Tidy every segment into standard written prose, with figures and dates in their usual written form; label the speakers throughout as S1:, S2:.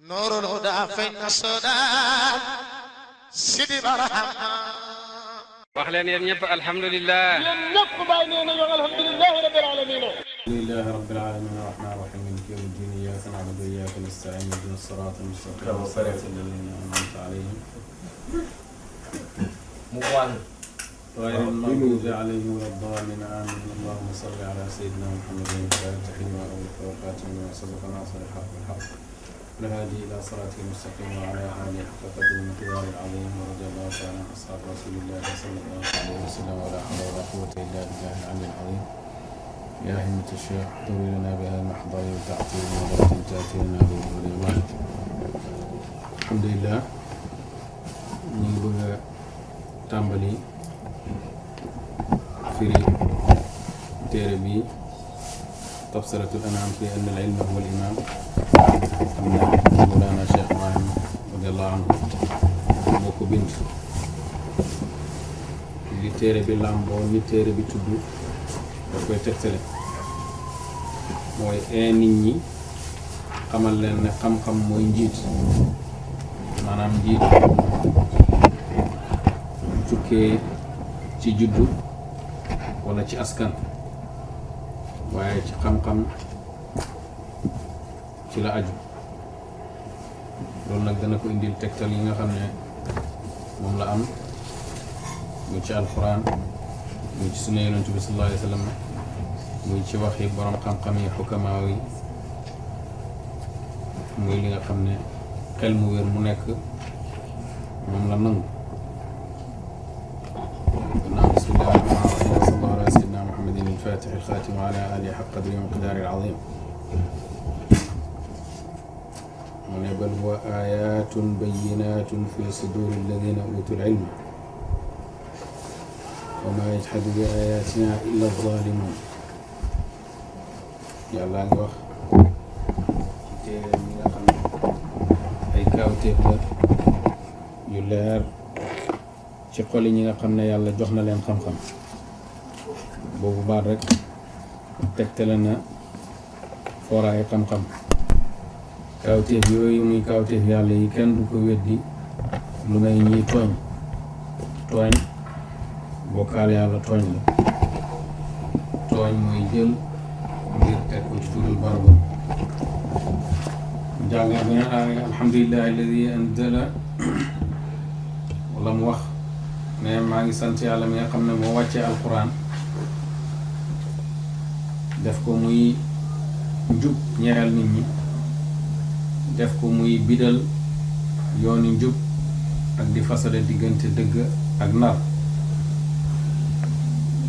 S1: نور الهدى فين السودان سيدي برحمة
S2: wax leen yéen ñëpp alhamdulilah.
S3: yéen ñëpp bàyyi nee nañu alhamdulilahi rabbil alamin.
S4: alhamdulilahi rabbil alamin arrahmani arrahim maliki yawmi ddin iyyaka na'budu wa iyyaka nasta'in ihdina as-sirata al-mustaqim siratal ladhina an'amta alayhim غير المغضوب عليهم ولا الضالين آمين اللهم صل على سيدنا محمد الفاتح لما أغلق والخاتم لما سبق ناصر الحق بالحق والهادي إلى صراطه المستقيم وعلى آله حق قدره المقدار العظيم ورضي الله تعالى عن أصحاب رسول الله صلى الله عليه وسلم ولا حول ولا قوة إلا بالله العلي العظيم يا همة الشيخ احضري لنا بها المحضر وتعطينا ولا تأتي لنا بالغريبان الحمد لله نيبغى تامبلي firi téere bi tafsiratul anam fi anna al ilma huwa al imam am na Mawlana Cheikh Ibrahim radiyallahu anhu moo ko bind li téere bi làmboo ni téere bi tudd da koy tegtale mooy nit ñi xamal leen ne xam-xam mooy njiit maanaam njiit tukkee ci juddu wala ci askan waaye ci xam-xam ci la aju loolu nag dana ko indil tegtal yi nga xam ne moom la am muy ci alquran muy ci sunna yonent bi sallallahu alayhi wa sallam muy ci waxi borom xam-xam yi xukamaa yi muy li nga xam ne xel mu wér mu nekk moom la nangu بسم الله الرحمن الرحيم وصلى الله على سيدنا محمد الفاتح الخاتم وعلى آله حق قدره ومقداره العظيم بل هو آيات بينات في صدور الذين أوتوا العلم وما يجحد بآياتنا إلا الظالمون يا الله نوح أي كاوتيف يلار ci xol yi ñi nga xam ne yàlla jox na leen xam-xam boobu baat rek tegtale na fooraayu xam-xam kawteef yooyu muy kawteef yàlla yi kenn du ko weddi lu may ñiy tooñ bokkaal yàlla tooñ la tooñ mooy jël ngir teg ko ci tudul barabam jànga bi na alhamdulillahi alladi anzala wala mu wax mais maa ngi sant yàlla mi nga xam ne moo wàccee alquran def ko muy njub ñeexal nit ñi def ko muy bidal yooni njub ak di fasale diggante dëgg ak nar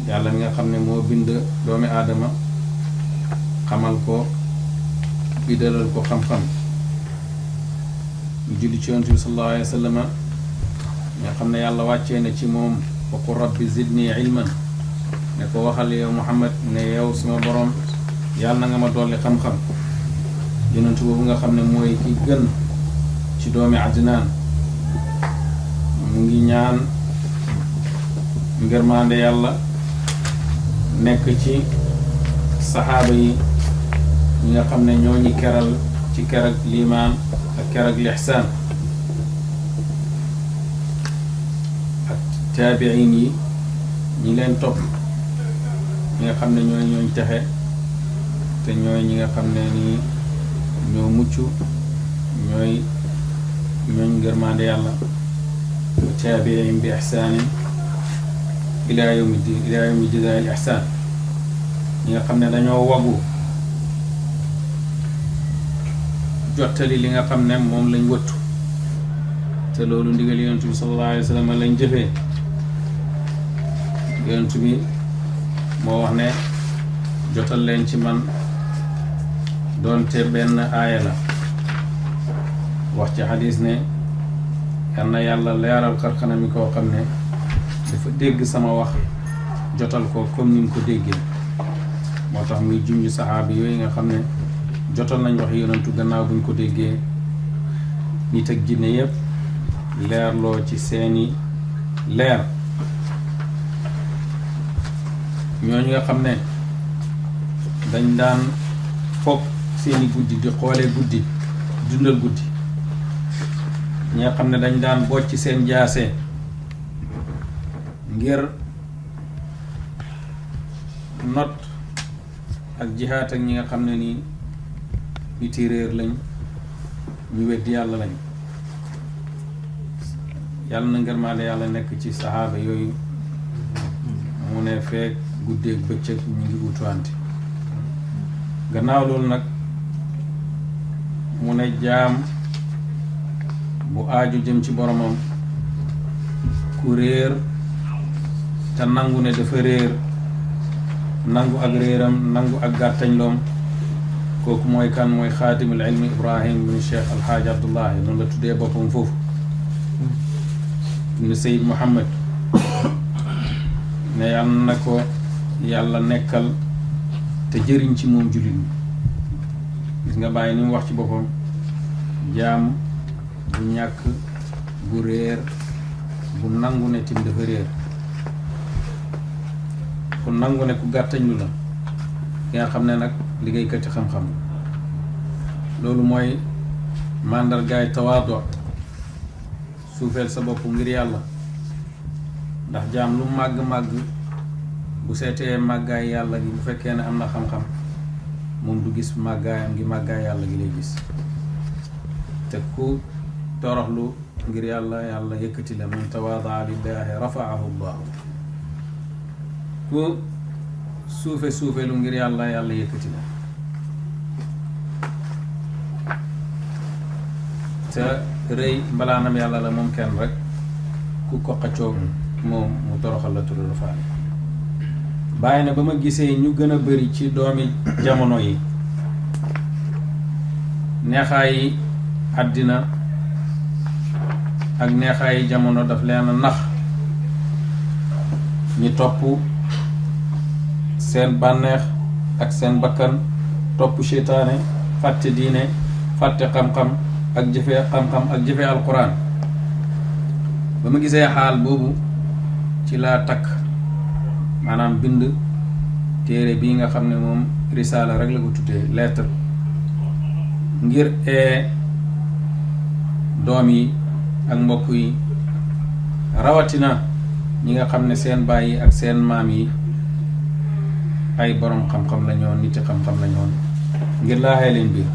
S4: yàlla mi nga xam ne moo bind doomi aadama xamal ko bidalal ko xam-xam ñu julli ci yonent bi sallallahu alayhi wa sallam nga xam ne yàlla wàccee na ci moom wa qul rabbi zidni ilman ne ko waxal yow Muhammad ne yow suma borom yàlla na nga ma dolli xam-xam yonent boobu nga xam ne mooy ki gën ci doomi Adnaan mu ngi ñaan ngërmande yàlla nekk ci saxaaba yi ñi nga xam ne ñoo ñi keral ci kerag liimaan ak kerag lixsaan taabiin yi ñi leen topp ñi nga xam ne ñooy ñooñ texe te ñooy ñi nga xam ne nii ñoo mucc ñooy ñooñ ngërmande yàlla wa taabiin bi ixsaanin ilaa yawmi diin ilaa yawmi jazaa'il ixsaan ñi nga xam ne dañoo wagu jottali li nga xam ne moom lañ wëttu te loolu ndigal yonent bi sallallahu alayhi wa sallam lañ jëfee yonent bi moo wax ne jotal leen ci man doonte benn aaya la wax ci xadis ne yal na yàlla leeral xarxanam mi koo xam ne dafa dégg sama wax jotal ko comme ni mu ko déggee moo tax muy junj saxaabi yooyu nga xam ne jotal nañ wax yonentu gannaaw buñ ko déggee nit ak jinne yépp leerloo ci seeni leer ñooñu nga xam ne dañ daan foog seeni guddi di xoolee guddi dundal guddi ñi nga xam ne dañ daan bocc seen jaase ngir not ak jihaat ak ñi nga xam ne nii niti réer lañ ñu weddi yàlla lañ. yàlla na ngërmaande yàlla nekk ci saxaaba yooyu mu ne feek guddeeg bëccëg ñu ngi utuwante. gannaaw loolu nag mu ne jaam bu aaju jëm ci boromam ku réer te nangu ne dafa réer nangu ak réeram nangu ak gàttañloom kooku mooy kan mooy xaatimul ilmi Ibrahim bin Cheikh Alxaaji Abdullahi noonu la tuddee boppam foofu ibn Seyd Muhammad ne yàlla na ko yàlla nekkal te jëriñ ci moom jullit ñi. gis nga bàyyi ni mu wax ci boppam jaam bu ñàkk bu réer bu nangu ne tim dafa réer ku nangu ne ku gàttañlu la ki nga xam ne nag liggéeykati xam-xam loolu mooy màndargaay tawaadu suufeel sa bopp ngir yàlla ndax jaam lu màgg-màgg bu seetee màggaay yàlla gi bu fekkee ne am na xam-xam moom du gis màggaayam gi màggaay yàlla gi lay gis te ku toroxlu ngir yàlla yàlla yëkkati la man tawaadaa lillaahi rafaahu llaahu ku suufeelu ngir yàlla yàlla yëkkati la te rëy mbalaanam yàlla la moom kenn rek ku ko xaccoog moom mu toroxal la tudd faale. bàyyi na ba ma gisee ñu gën a bari ci doomi jamono yi neexaayi àddina ak neexaayi jamono daf leen a nax ñi topp seen bànneex ak seen bakkan topp seytaane fàtte diine fàtte xam-xam ak jëfee xam-xam ak jëfee alquran. ba ma gisee xaal boobu ci laa takk maanaam bind téere bii nga xam ne moom risaala rek la ko tuddee lettre ngir doom yi ak mbokk yi rawatina ñi nga xam ne seen baay yi ak seen maam yi ay borom xam-xam la ñoon niti xam-xam la ñoon ngir laaxee leen biir.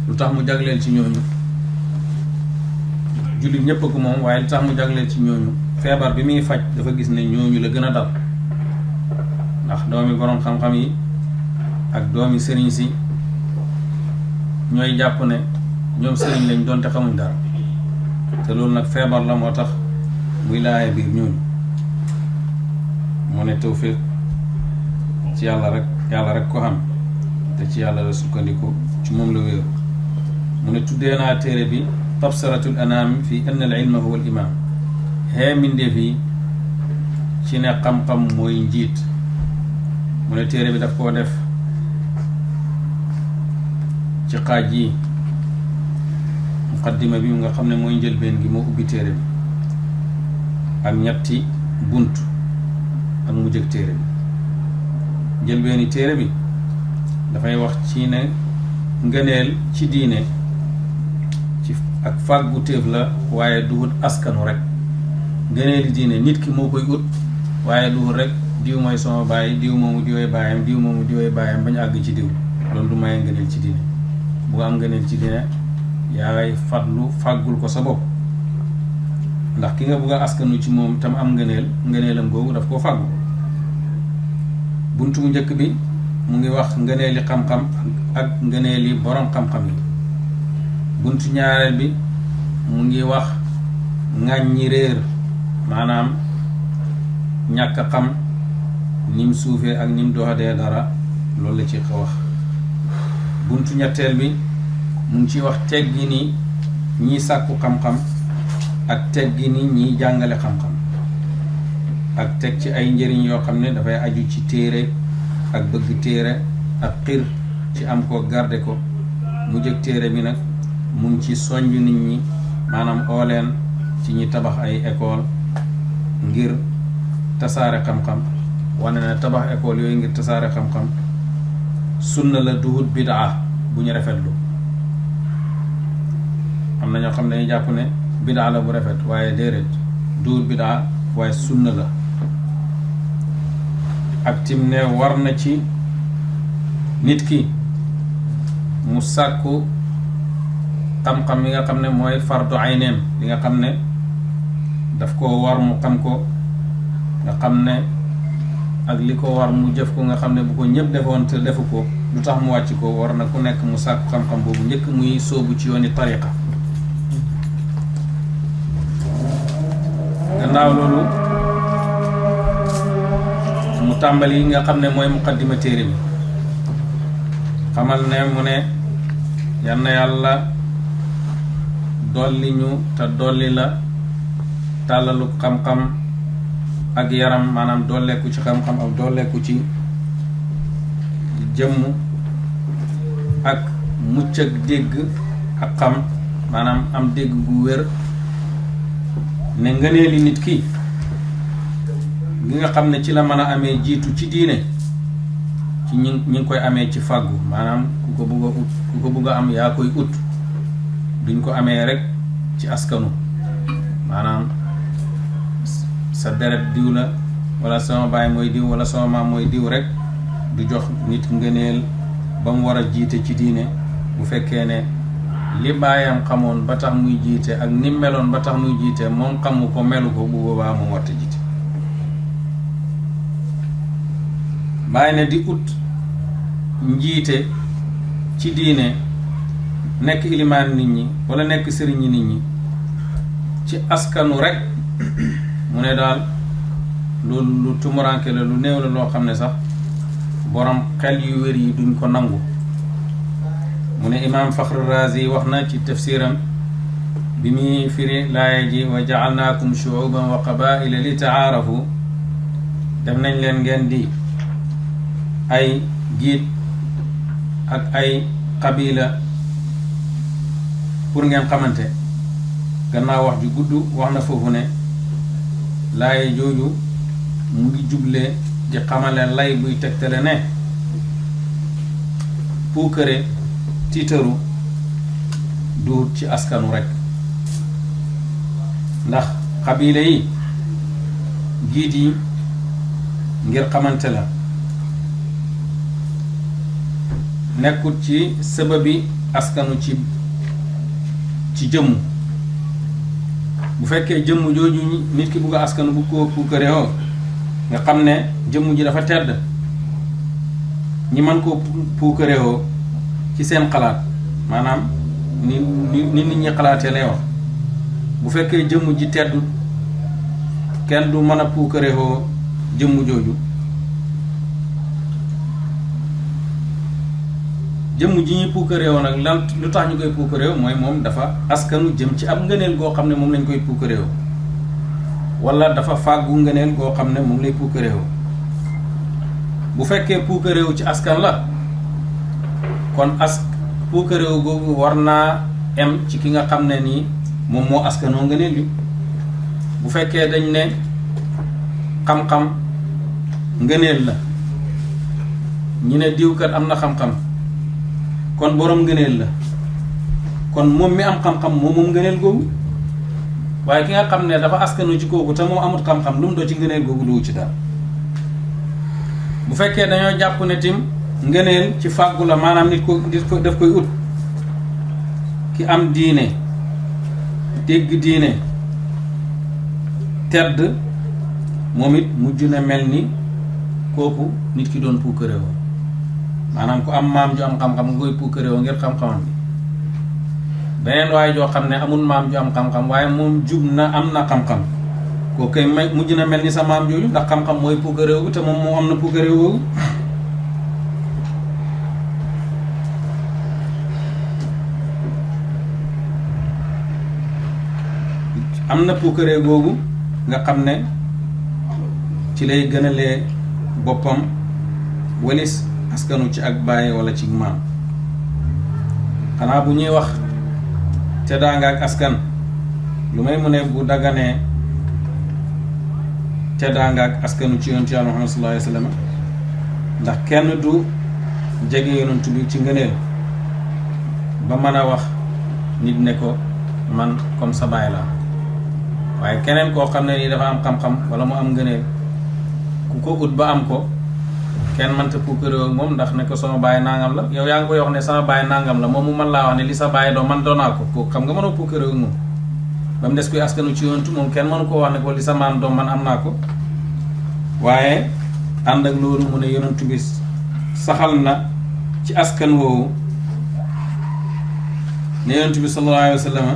S4: lu tax mu jagleel ci ñooñu jullit ñépp ko moom waaye lu tax mu jagleel ci ñooñu feebar bi muy faj dafa gis ne ñooñu la gën a dal ndax doomi borom xam-xam yi ak doomi sëriñ si ñooy jàpp ne ñoom sëriñ lañ doonte xamuñ dara te loolu nag feebar la moo tax muy laaye biir ñooñu. mu ne tawfiq ci yàlla rek ko xam te ci yàlla la sukkandiku ci moom la wéeru. mu ne tuddee naa téere bi tabsaratul anaam fi anna al ilma huwa al imam xee mbindeef yi ci ne xam-xam mooy njiit. mu ne téere bi daf koo def ci xaaj yi muqaddima bi nga xam ne mooy njëlbeen gi moo ubbi téere bi ak ñetti bunt ak mujj ak téere bi. njëlbeeni téere bi dafay wax ci ne ngëneel ci diine ci ak fàggu téef la waaye du wut askanu rek. ngëneeli diine nit ki moo koy ut waaye du wut rek diw mooy sama baay diw moomu diwee baayam diw moomu diwee baayam bañ àgg ci diw loolu du maye ngëneel ci diine. bu am ngëneel ci diine yaay fàggul ko sa bopp ndax ki nga bugg a askanu ci moom tam am ngëneelam googu daf koo fàggu. buntu bu njëkk bi mu ngi wax ngëneeli xam-xam ak ngëneeli borom xam-xam yi. buntu ñaareel bi mu ngi wax ŋàññi réer maanaam ñàkk a xam nim suufee ak nim doxadee dara loolu la ci wax. buntu ñetteel bi mu ngi ci wax teggi ni ñiy sàkku xam-xam ak teggi ni ñiy jàngale xam-xam ak teg ci ay njëriñ yoo xam ne dafay aju ci téere ak bëgg téere ak xir ci am ko garde ko. mu jëg téere bi nag mu ngi ci soññ nit ñi maanaam ooleen ci ñi tabax ay école ngir tasaare xam-xam wane ne tabax école yooyu ngir tasaare xam-xam sunna la duhut bidaa bu ñu rafetlu. am na ñoo xam ne dañuy jàpp ne bidaa la bu rafet waaye déedéet duur bidaa waaye sunna la. ak tim ne war na ci nit ki mu sàkku xam-xam yi nga xam ne mooy fardu ayneem li nga xam ne daf ko war mu xam ko nga xam ne ak li ko war mu jëf ko nga xam ne bu ko ñëpp defoon te defu ko lu tax mu wàcc ko war na ku nekk mu sàkku xam-xam boobu njëkk muy sóobu ci yooni tariqa. gannaaw loolu mu tàmbali nga xam ne mooy muqaddima téere bi xamal ne mu ne yal na yàlla dolli ñu te dolli la tàllalu xam-xam ak yaram maanaam dolleeku ci xam-xam ak dolleeku ci jëmm ak mucc ak dégg ak xam maanaam am dégg gu wér ne ngëneeli nit ki li nga xam ne ci la mën a amee jiitu ci diine ci ñi ngi koy amee ci fàggu maanaam ku ko bugg a am yaa koy ut duñ ko amee rek ci askanu maanaam sa deret diw la wala sama baay mooy diw wala sama maam mooy diw rek du jox nit ngëneel ba mu war a jiite ci diine bu fekkee ne li baayam xamoon ba tax muy jiite ak ni meloon ba tax muy jiite moom xamu ko melu ko bu boobaa moom warta jiite. bàyyi ne di ut njiite ci diine nekk ilimaan nit ñi wala nekk sëriñi nit ñi ci askanu rek mu ne daal loolu lu tumuranke la lu néew la loo xam ne sax borom xel yu wér yi duñ ko nangu. mu ne imaam Faxru Raazi wax na ci tafsiram bi muy firi laaya ji wa ja'alnaakum shu'uban wa qabaa'ila li ta'aarafu def nañ leen ngeen di ay giit ak ay qabila pour ngeen xamante. gannaaw wax ju gudd wax na foofu ne laaya jooju mu ngi juble di xamale lay buy tegtale ne puukare tiitaru duut ci askanu rek ndax xabila yi giit yi ngir xamante la nekkut ci sababi askanu ci jëmm bu fekkee jëmm jooju nit ki bugg a askanu bu ko puukarewoo nga xam ne jëmm ji dafa tedd ñi mën koo puukarewoo ci seen xalaat maanaam ni nit ñi xalaatee lay wax bu fekkee jëmm ji teddu kenn du mën a puukarewoo jëmm jooju jëmm ji ñuy puukarewoo nag lan lu tax ñu koy puukarewoo mooy moom dafa askanu jëm ci ab ngëneel goo xam ne moom lañ koy puukarewoo wala dafa fàggu ngëneel goo xam ne moom lay puukarewoo bu fekkee puukarewu ci askan la kon puukarewu googu war naa em ci ki nga xam ne nii moom moo askanoo ngëneel bi bu fekkee dañ ne xam-xam ngëneel la ñu ne diwkat am na xam-xam kon borom ngëneel la kon moom mi am xam-xam moom ngëneel googu waaye ki nga xam ne dafa askanu ci kooku te moom amut xam-xam lu mu doo ci ngëneel googu du ci dara bu fekkee dañoo jàpp ne tim ngëneel ci fàggu la maanaam nit ko daf koy ut ki am diine dégg diine tedd moom it mujj na mel ni kooku nit ki doon puukarewoo maanaam ku am maam ju am xam-xam nga koy puukarewoo ngir xam-xamam bi beneen waaye joo xam ne amul maam ju am xam-xam waaye moom jub na am na xam-xam kooku kay mujj na mel ni sa maam jooju ndax xam-xam mooy puukarewoo te moom moo am na puukarewoo am na puukare googu nga xam ne ci lay gënalee boppam walis askanu ci ak bàyyi wala ci maam xanaa bu ñuy wax teddaanga ak askan lu may mu ne bu daganee teddaanga ak askanu ci yonentu Yàlla Muhammad sallallahu alayhi wa sallam ndax kenn du jege yonentu bi ci ngëneel ba mën a wax nit ne ko man comme sa baay la waaye keneen koo xam ne nii dafa am xam-xam wala mu am ngëneel ku ko ut ba am ko kenn mënta puukaree ak moom ndax ne ko sama baay nangam la yow yaa ngi koy wax ne sama baay nangam la moom mu mën laa wax ne li sa baay doo man doonaa ko xam nga mënoo puukaree ak moom ba mu des koy askanu ci yonentu moom kenn mënu koo wax ne ko li sa maam doom man am naa ko waaye ànd ak loolu mu ne yonentu bi saxal na ci askan woowu ne yonentu bi sallallahu alayhi wa sallam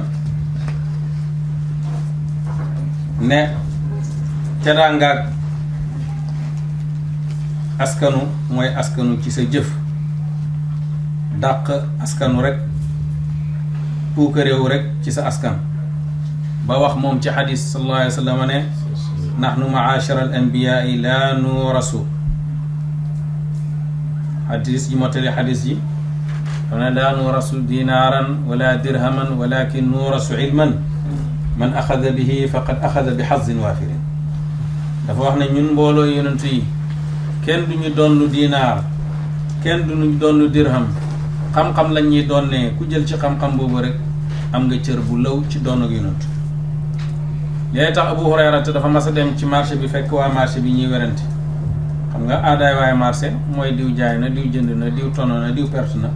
S4: ne teraangaak askanu mooy askanu ci sa jëf dàq askanu rek puukaréewu rek ci sa askan ba wax moom ci xadis sallallahu alayhi wa sallam ne nahnu maashara al anbiyaai la nuurasu xadis ji mottali xadis ji xam ne laa nuurasu dinaaran wala dirhaman walakin nuurasu ilman man axada bihi faqad axada bi xazin waafirin dafa wax ne ñun mbooloo yonentu yi kenn du ñu donn dinaar kenn du ñu donn dirham xam-xam lañ ñuy donnee ku jël ci xam-xam boobu rek am nga cër bu law ci doon ak yonentu léegi tax Abu Hurayrata dafa mas a dem ci marché bi fekk waa marché bi ñuy werante xam nga aadaay waaye marché mooy diw jaay na diw jënd na diw tono na diw perte na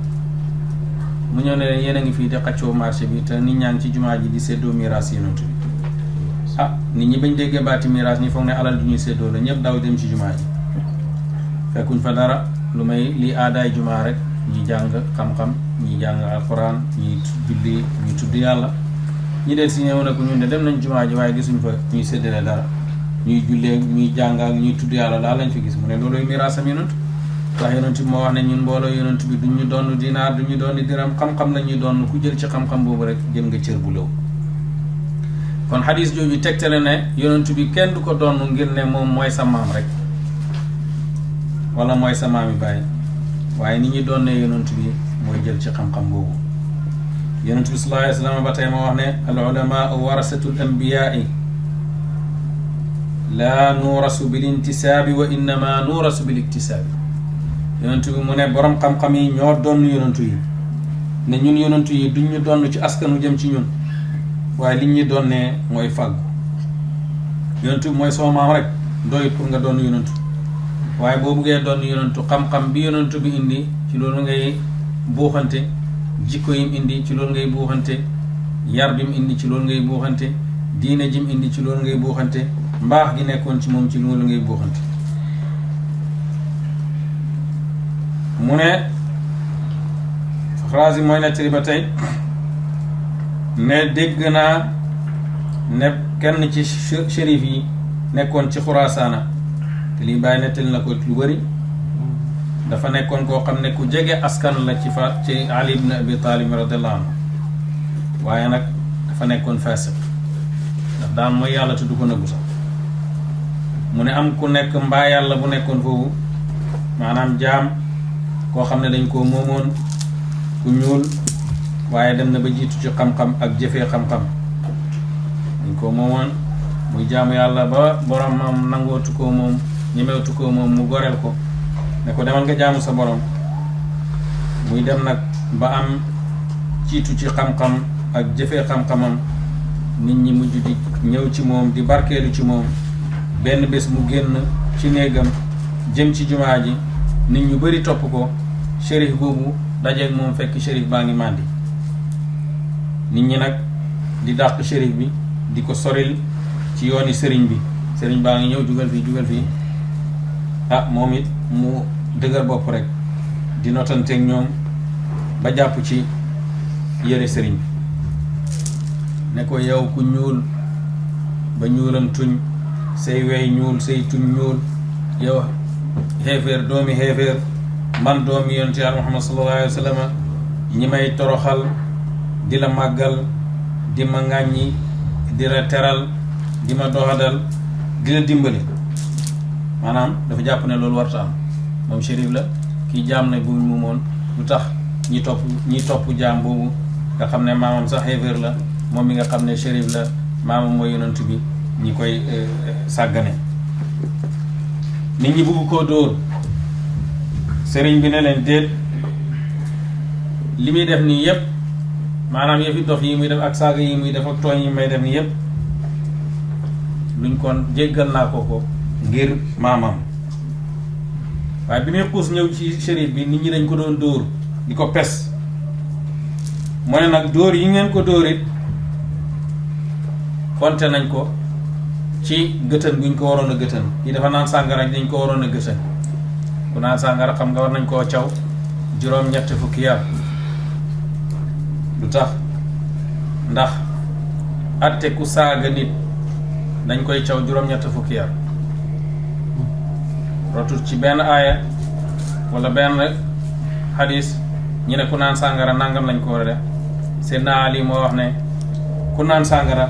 S4: mu ñëw ne leen yéen a ngi fii di xaccoo marché bi te nit ñaa ngi ci jumaa ji di séddoo miraas yonentu bi nit ñi bañ déggee baati miraas ñi foog ne alal du ñuy séddoo la ñëpp daw dem ci jumaa ji fekkuñ fa dara lu may lii aadaay jumaa rek ñi jàng xam-xam ñi jàng alquran ñi julli ñi tudd yàlla ñi del si ñëw ne ko ñun de dem nañ jumaa ji waaye gisuñ fa ñuy séddale dara ñuy jullee ñuy jàng ak ñuy tudd yàlla daal lañ fi gis mu ne looloy miraasam yonent ndax yonent bi moo wax ne ñun mbooloo yonent bi duñ ñu doon dinaar duñ ñu doon diram xam-xam la ñuy doon ku jël ci xam-xam boobu rek jël nga cër bu law kon xadis jooju tegtale ne yonent bi kenn du ko doon ngir ne moom mooy sa maam rek wala mooy sa maami bàyyi waaye nit ñi doon ne yonent bi mooy jël ci xam-xam boobu yonent bi sallallahu alayhi wa sallam ba tey ma wax ne al ulama warasatu l anbiyaai laa nuurasu bil intisaabi wa innama nuurasu bil iktisaabi yonent bi mu ne borom xam-xam yi ñoo doon yonent yi ne ñun yonent yi duñ ñu doon ci askanu jëm ci ñun waaye liñ ñu doon ne mooy fàggu yonent bi mooy soo maam rek doy pour nga doon yonent waaye boo buggee doon yonentu xam-xam bi yonentu bi indi ci loolu ngay buuxante jikko yim indi ci loolu ngay buuxante yar bi mu indi ci loolu ngay buuxante diine jim indi ci loolu ngay buuxante mbaax gi nekkoon ci moom ci loolu ngay buuxante mu ne phrase yi mooy nettali ba tey ne dégg naa ne kenn ci shérif yi nekkoon ci Xuraasaana te lii bàyyi nettali na ko lu bëri dafa nekkoon koo xam ne ku jege askan la ci Ali ibn Abi Talib radiallahu anhu waaye nag dafa nekkoon fasiq ndax daan mooy yàlla te du ko nëbbu sax mu ne am ku nekk mbaa yàlla bu nekkoon foofu maanaam jaam koo xam ne dañ koo moomoon ku ñuul waaye dem na ba jiitu ci xam-xam ak jëfee xam-xam dañ koo moomoon muy jaamu yàlla ba boromam nangootu koo moom ñemewtu ko moom mu goreel ko ne ko demal nga jaamu sa borom muy dem nag ba am ciitu ci xam-xam ak jëfee xam-xamam nit ñi mujj di ñëw ci moom di barkeelu ci moom benn bés mu génn ci néegam jëm ci jumaa ji nit ñu bari topp ko shérif boobu dajeeg moom fekk shérif baa ngi màndi nit ñi nag di dàq shérif bi di ko soril ci yooni sëriñ bi sëriñ baa ngi ñëw jugal fii moom it mu dëgër bopp rek di notanteeg ñoom ba jàpp ci yëre sëriñ bi ne ko yow ku ñuul ba ñuulam tuñ say wey ñuul say tuñ ñuul yow xeeféer doomi xeeféer man doomi yonent Yàlla Muhammad sallallahu alayhi wa sallam ñi may toroxal di la màggal di ma ŋàññi di la teral di ma doxadal di la dimbali maanaam dafa jàpp ne loolu warta am moom shérif la kii jaam ne bu mu moon lu tax ñi topp jaam boobu nga xam ne maamam sax xeeféer la moom mi nga xam ne shérif la maamam mooy yonent bi ñi koy sàggane nit ñi bugg koo dóor sëriñ bi ne leen déet li muy def nii yépp maanaam yëfi dof yi muy def ak saaga yi muy def ak tooñ yi may def ni yëpp luñ kon jéggal naa ko ngir maamam. waaye bi muy xuus ñëw ci shérif bi nit ñi dañ ko doon dóor di ko pes mu ne nag dóor yi ngeen ko dóor it konte nañ ko ci gëtën guñ ko waroon a gëtën yi dafa naan sàngara dañ ko waroon a gëtën ku naan sàngara xam nga war nañ koo caw juróom-ñetti fukki yar. lu tax ndax atte ku saaga nit dañ koy caw juróom-ñetti fukki yar rotul ci benn aaya wala benn xadis ñu ne ku naan sàngara nangam lañ ko war a def Seydina Ali moo wax ne ku naan sàngara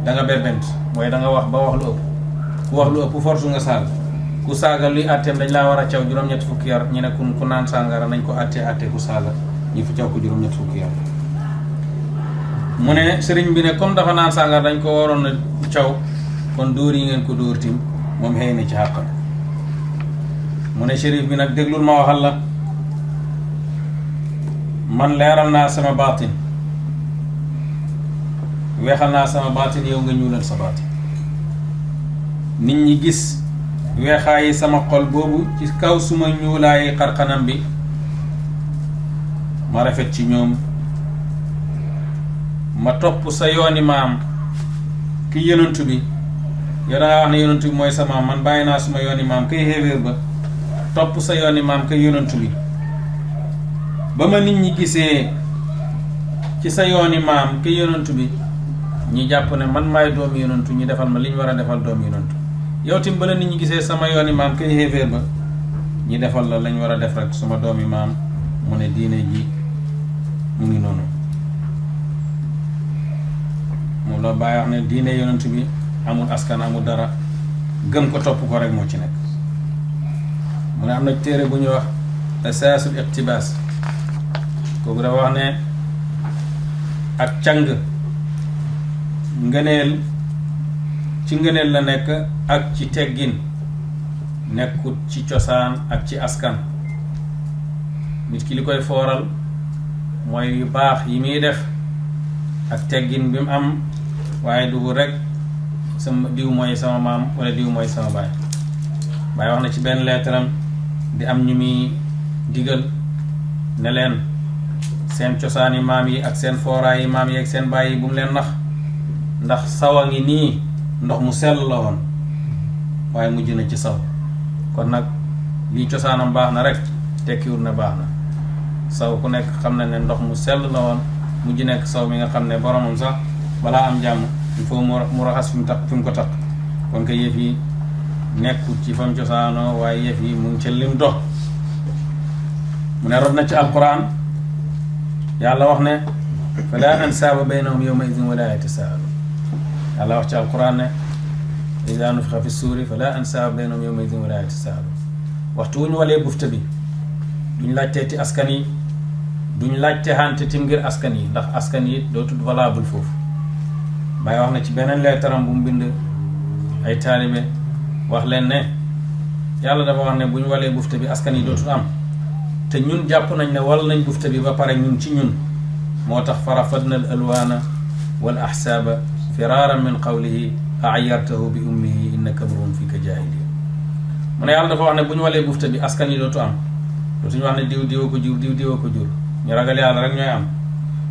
S4: da nga berbent mooy da nga wax ba wax lu ëpp ku wax lu ëpp force nga saaga ku saaga luy atteem dañ laa war a caw juróom-ñetti fukki yar ñu ne ku naan sàngara nañ ko atte ku saaga ñu fi caw ko juróom-ñetti fukki yar. mu ne sëriñ bi ne comme dafa naan sàngara dañ ko waroon a caw kon dóor yi ngeen ko dóor tim moom xëy na ci xàqam. mu ne shérif bi nag déglul ma waxal la man leeral naa sama baatin weexal naa sama baatin yow nga ñuulal sa baatin nit ñi gis weexaayi sama xol boobu ci kaw suma ñuulaayi xarxanam bi ma rafet ci ñoom ma topp sa yooni maam ki yonantu bi yow dangaa wax ne yonantu bi mooy sa maam man bàyyi naa suma yooni maam kay xéewéer ba topp sa yooni maam kay yonantu bi ba ma nit ñi gisee ci sa yooni maam kay yonantu bi ñi jàpp ne man maay doomi yonantu ñi defal ma li ñu war a defal doomi yonantu yow tim bala nit ñi gisee sama yooni maam kay xéeféer ba ñi defal la lañ war a def rek suma doomi maam mu ne diine ji mu ngi noonu moom la bàyyi wax ne diine yonantu bi amul askan amul dara gëm ko topp ko rek moo ci nekk. mu ne am na téere bu ñuy wax asaasul iqtibaas kooku dafa wax ne ak càng ngëneel ci ngëneel la nekk ak ci teggin nekkut ci cosaan ak ci askan. nit ki li koy fooral mooy yu baax yi muy def ak teggin bi mu am waaye du rek sama diw mooy sama maam wala diw mooy sama baay. Baay wax na ci benn leetaram di am ñu muy digal ne leen seen cosaani maam yi ak seen fooraay yi maam yi ak seen baay yi bu mu leen nax ndax saw a ngi nii ndox mu sell la woon waaye mujj na ci saw kon nag lii cosaanam baax na rek tekkiwul ne baax na saw ku nekk xam na ne ndox mu sell la woon mujj nekk saw mi nga xam ne boromam sax balaa am jàmm il faut mu raxas fi mu ko takk kon ko yëf yi nekkul ci fam cosaanoo waaye yëf yi mu ngi ca lim dox. mu ne rod na ci alquran yàlla wax ne fala ansaaba baynahum yawma idin wala yatasaalu yàlla wax ci alquran ne idaa nufixa fi suuri fala ansaaba baynahum yawma idin wala yatasaalu waxtu wu ñu walee bufta bi duñ laajteeti askan yi duñ laajte xante tim ngir askan yi ndax askan yi dootul valable foofu. Baay wax na ci beneen leetaram bu mu bind ay taalibe wax leen ne yàlla dafa wax ne bu ñu walee bufta bi askan yi dootul am te ñun jàpp nañ ne wal nañ bufta bi ba pare ñun ci ñun moo tax farafadna al alwaana wal ahsaaba firaaran min qawlihi aayartahu bi ummihi innaka mruun fika jaahiliya. mu ne yàlla dafa wax ne bu ñu walee bufta bi askan yi dootu am dootuñu wax ne diw ko jur diw ko jur ñu ragal yàlla rek ñooy am.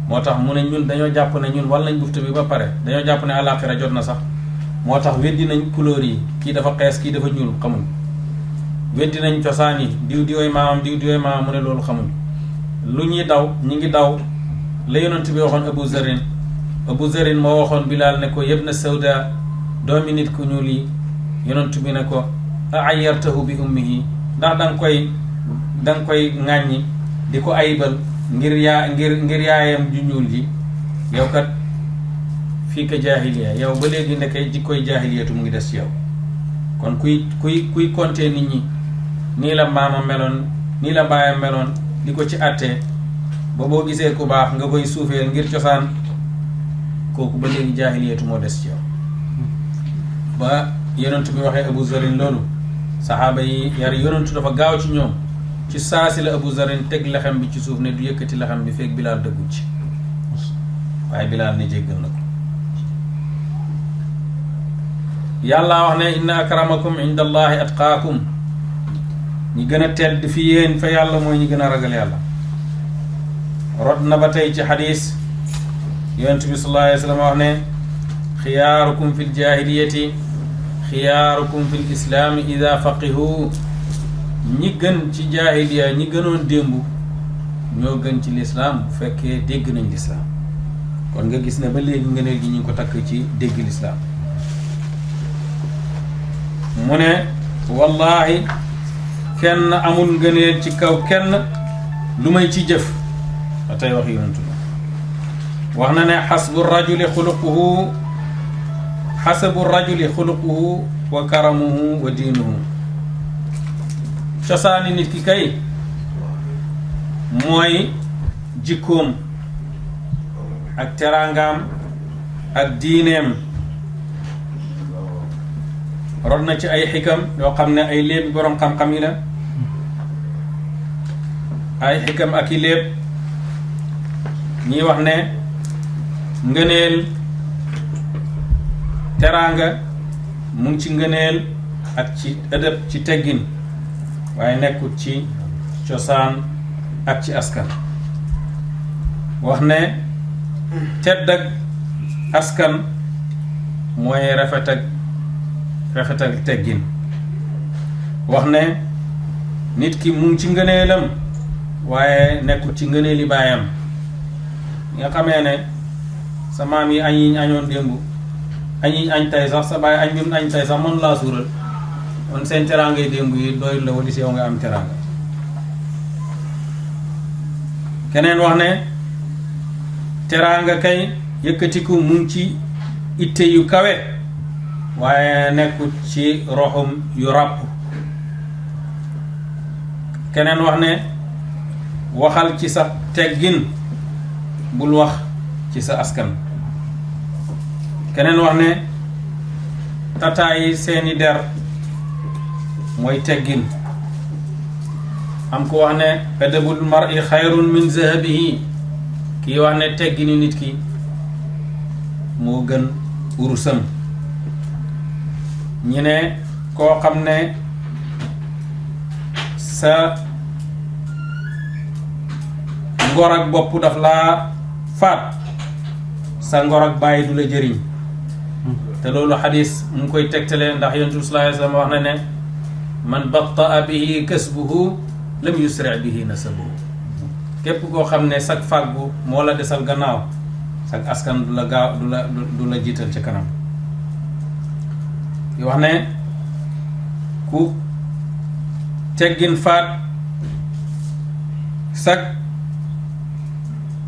S4: moo tax mu ne ñun dañoo jàpp ne ñun wal nañ bufta bi ba pare dañoo jàpp ne àllaaxira jot na sax moo tax weddi nañ couleur yi kii dafa xees kii dafa ñuul xamuñ weddi nañ cosaan yi diwooy maamam diwooy maamam mu ne loolu xamuñ lu ñuy daw ñi ngi daw la yonent bi waxoon Abu Zarin moo waxoon Bilaal ne ko yabna sawda doomi nit ku ñuul yi yonent bi ne ko aayartahu bi ummihi ndax da nga koy ŋàññi di ko ayibal ngir yaayam ju ñuul ji yow kat fii ka jaahiliya yow ba léegi ndekay jikkoy jaahiliyatu mu ngi des ci yow. kon kuy compter nit ñi nii la maama meloon nii la baayam meloon di ko ci àttee ba boo gisee ku baax nga koy suufeel ngir cosaan kooku ba léegi jaahiliyatu moo des ci yow. ba yonent bi waxee Abu Zarin loolu saxaaba yi yar yonentu dafa gaaw ci ñoom ci saasi la Abu Zarin teg lexam bi ci suuf ne du yëkkati lexam bi feeg Bilaal dëggu ci waaye Bilaal ne jéggal na ko. yàlla wax ne inna akramakum inda allahi atqaakum, ñi gën a tedd fi yéen fa yàlla mooy ñi gën a ragal yàlla. rod na ba tey ci xadis yonent bi sallallahu alayhi wa sallam wax ne xiyaarukum fi ljahiliyati xiyaarukum fi lislaami ida faqihu, ñi gën ci jaahiliya ñi gënoon démb ñoo gën ci lislaam bu fekkee dégg nañ lislaam. kon nga gis ne ba léegi ngëneel gi ñu ngi ko takk ci dégg lislaam. mu ne wallahi kenn amul ngëneel ci kaw kenn lu may ci jëf. ba tey wax yonentu wax na ne xasbu rajuli xuluquhu xasabu rajuli xuluquhu wa karamuhu wa diinuhu. cosaani nit ki kay mooy jikkoom ak teraangaam ak diineem. rod na ci ay xikam yoo xam ne ay léeb boroom xam-xam yi la, ay xikam ak i léeb ñiy wax ne ngëneel teraanga mu ngi ci ngëneel ak ci ëdëb ci teggin, waaye nekkul ci cosaan ak ci askan. wax ne tedd ak askan mooy rafet ak teggin. wax ne nit ki mu ngi ci ngëneelam waaye nekkul ci ngëneeli baayam. nga xamee ne sa maam yi añ yi ñu añoon démb añ yi añ tey sax sa baay añ bi mu añ tey sax mënu laa suural, kon seen teraangay démb yi doyul la wala si yow nga am teraanga. keneen wax ne teraanga kay yëkkatiku mu ngi ci itte yu kawe waaye nekkul ci roxum yu ràpp. keneen wax ne waxal ci sa teggin bul wax ci sa askan. keneen wax ne tataayi seeni der mooy teggin. am ko wax ne adabul mar'i xayrun min zahabihi, kii wax ne teggini nit ki moo gën urusam. ñi ne koo xam ne sa ngor ak bopp daf laa faat, sa ngor ak bàyyi du la jëriñ. te loolu xadis mu ngi koy tegtale, ndax yonent bi sallallahu alayhi wa sallam wax na ne man batta'a bihi kasbuhu lam yusri' bihi nasabuhu. képp koo xam ne sag fàggu moo la desal gannaaw, sag askan du la gaaw du la jiital ca kanam. yi wax ne ku teggin faat sag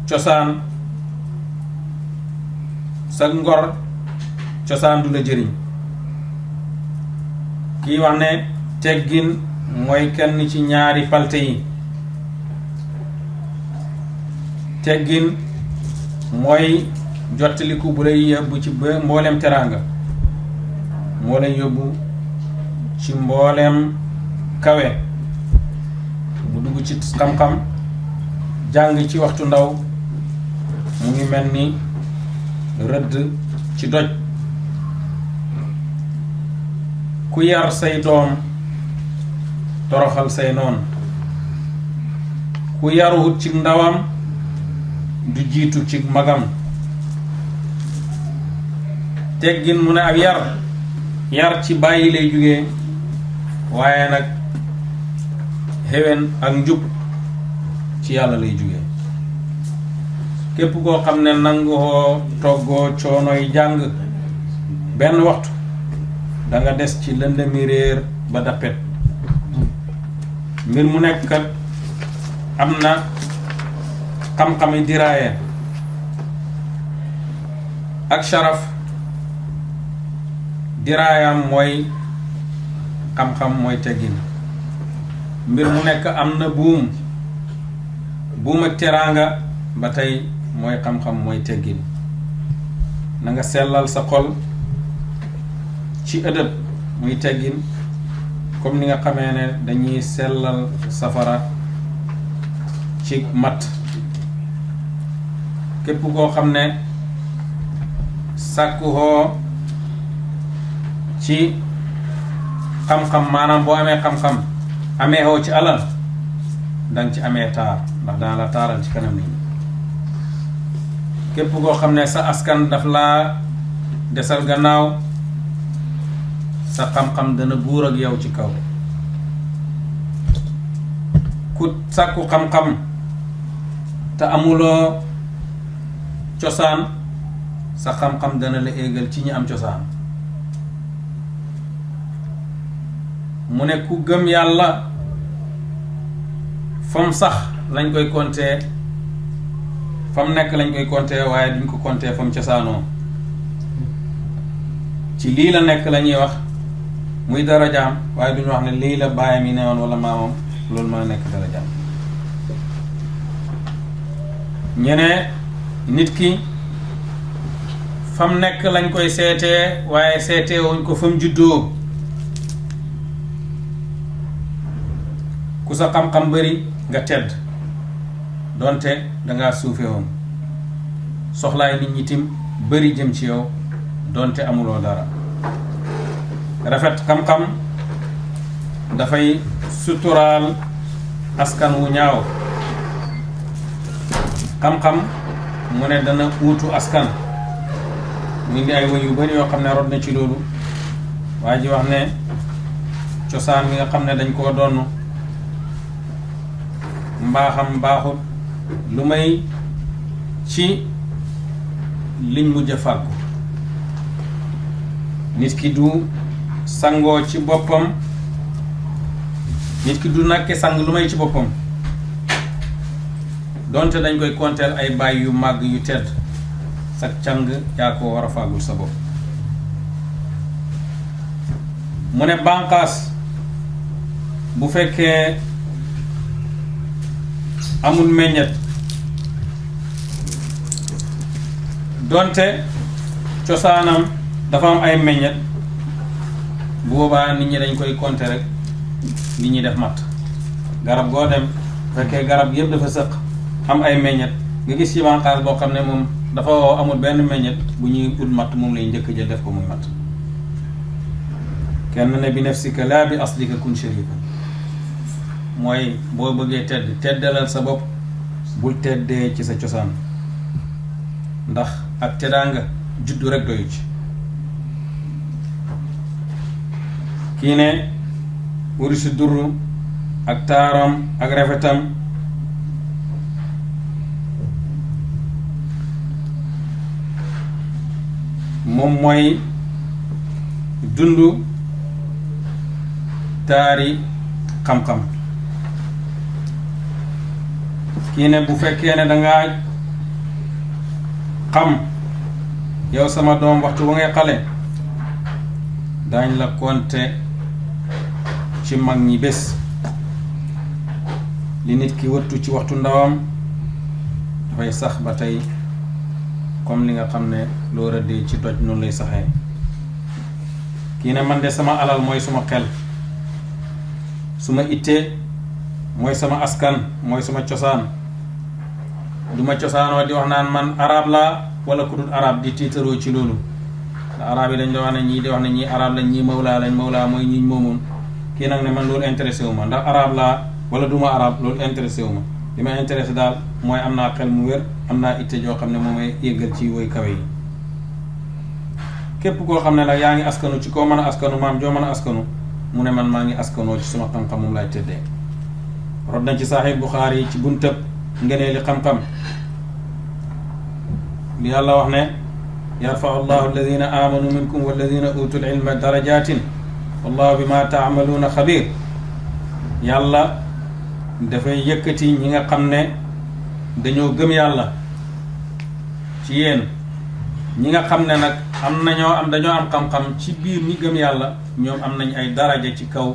S4: cosaan, sag ngor cosaan du la jëriñ. kii wax ne teggin mooy kenn ci ñaari palte yi. teggin mooy jottaliku bu lay yóbbu ci mboolem teraanga, moo lay yóbbu ci mboolem kawe, bu dugg ci xam-xam. jàng ci waxtu ndaw mu ngi mel ni rëdd ci doj. ku yar say doom toroxal say noon. ku yaruwut ci ndawam du jiitu ci magam. teggin mu ne ak yar ci bàyyi lay jógee, waaye nag xewen ak njub ci yàlla lay jógee. képp koo xam ne nangoo toggoo coonoy jàng benn waxtu, da nga des ci lëndëmi réer ba dappet. mbir mu nekk kat am na xam-xami diraaye ak sharaf. diraayam mooy xam-xam mooy teggin. mbir mu nekk am na buum ak teraanga, ba tey mooy xam-xam mooy teggin. na nga sellal sa xol ci ëdëb muy teggin, comme ni nga xamee ne dañuy sellal safara ci mat. képp koo xam ne sàkkuhoo ci xam-xam maanaam boo amee xam-xam amee hoo ci alal danga ci amee taar ndax dana la taaral ci kanam nit ñi képp koo xam ne sa askan daf laa desal gannaaw sa xam-xam dana buur ak yow ci kaw ku sàkku xam-xam te amuloo cosaan sa xam-xam dana la éegal ci ñi am cosaan mu ne ku gëm yàlla fam sax lañ koy compter fam nekk lañ koy compter waaye duñ ko compter fam cosaanoo ci lii la nekk la ñuy wax muy darajaam waaye duñu wax ne lii la baayam yi newoon wala maamam loolu mën a nekk darajaam ñene nit ki fam nekk lañ koy seetee waaye seetee wuñ ko fam juddoo ku sa xam-xam bëri nga tedd donte dangaa suufe woon soxlaay nit ñi tim bëri jëm ci yow donte amuloo dara rafet xam-xam dafay suturaal askan wu ñaaw xam-xam mu ne dana uutu askan mu ngi ay woy yu bëri yoo xam ne rod na ci loolu waa ji wax ne cosaan mi nga xam ne dañ koo donn mbaaxam baaxut lu may ci liñ mujj a fàggu nit ki du sangoo ci boppam nit ki du nakke sang lu may ci boppam donte dañ koy konteel ay baay yu màgg yu tedd sa càng yaa ko war a fàggul sa bopp mu ne bànqaas bu fekkee amul meññet donte cosaanam dafa am ay meññet bu boobaa nit ñi dañ koy compter rek nit ñi def matt garab goo dem bu fekkee garab yëpp dafa sëq am ay meññet nga gis ci bànqaas boo xam ne moom dafa woo amul benn meññet bu ñuy ut matt moom lay njëkk jël def ko muy matt kenn ne bi nafsika laa bi aslika kun sharifa mooy boo bëggee teddalal sa bopp bul teddee ci sa cosaan ndax ak teddaanga juddu rek doyu ci kii ne wurisu durru ak taaram ak rafetam moom mooy dundu taari xam-xam kii ne bu fekkee ne dangaa xam yow sama doom waxtu ba ngay xale daañ la compter ci mag ñi bés li nit ki wëttu ci waxtu ndawam dafay sax ba tey comme li nga xam ne loo rëddee ci doj noonu lay saxee kii ne man de sama alal mooy suma xel suma ittee mooy sama askan mooy suma cosaan duma cosaanoo di wax naan man arab laa wala ku dul arab di tiitaroo ci loolu ndax arab yi dañ da wax ne ñii di wax ne ñii arab lañ ñii mawlaa lañ mawlaa mooy ñiñ moomoon kii nag ne man loolu intéressé wu ma ndax arab laa wala duma arab loolu intéressé wu ma li ma intéressé daal mooy am naa xel mu wér am naa itte joo xam ne moo may yëggal ci woy kawe yi képp koo xam ne nag yaa ngi askanu ci koo mën a askanu maam joo mën a askanu mu ne man maa ngi askanoo ci suma xam-xam moom laay tëddee rod nañ ci Sahih Bukhari ci buntab ngeneeli xam-xam li yàlla wax ne yarfau llahu alladina amanu minkum walladina utul ilma darajatin wallahu bima taamaluuna xabir yàlla dafay yëkkati ñi nga xam ne dañoo gëm yàlla ci yéen ñi nga xam ne nag dañoo am xam-xam ci biir ñi gëm yàlla ñoom am nañ ay daraja ci kaw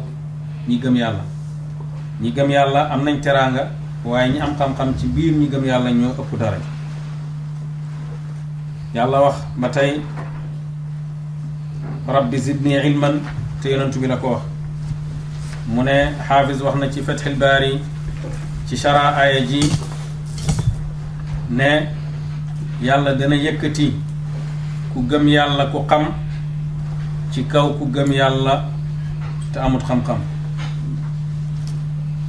S4: ñi gëm yàlla ñi gëm yàlla am nañ teraanga waaye ñi am xam-xam ci biir ñi gëm yàlla ñoo ëpp daraja yàlla wax ba tey rabbi zidni ilman te yonentu bi la ko wax mu ne xaafis wax na ci Fathul Baari ci shara aaya ji ne yàlla dana yëkkati ku gëm yàlla ku xam ci kaw ku gëm yàlla te amut xam-xam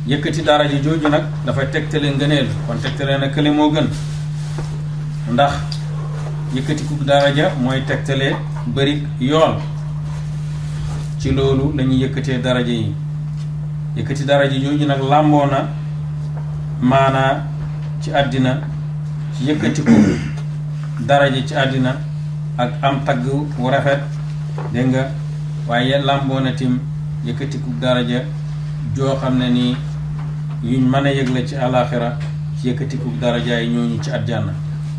S4: yëkkati daraja jooju nag dafay tegtale ngëneel kon tegtale na kële moo gën ndax yëkkati ku daraja mooy tegtale bëri yool ci loolu lañuy yëkkatee daraja yi yëkkati daraja jooju nag làmboo na maanaa ci àddina ci yëkkati ku daraja ci àddina ak am tagg wu rafet dégg nga waaye làmboo na tim yëkkati ku daraja joo xam ne nii yuñ mën a yëg la ci àllaaxira ci yëkkati ku daraja yi ñooñu ci àjjana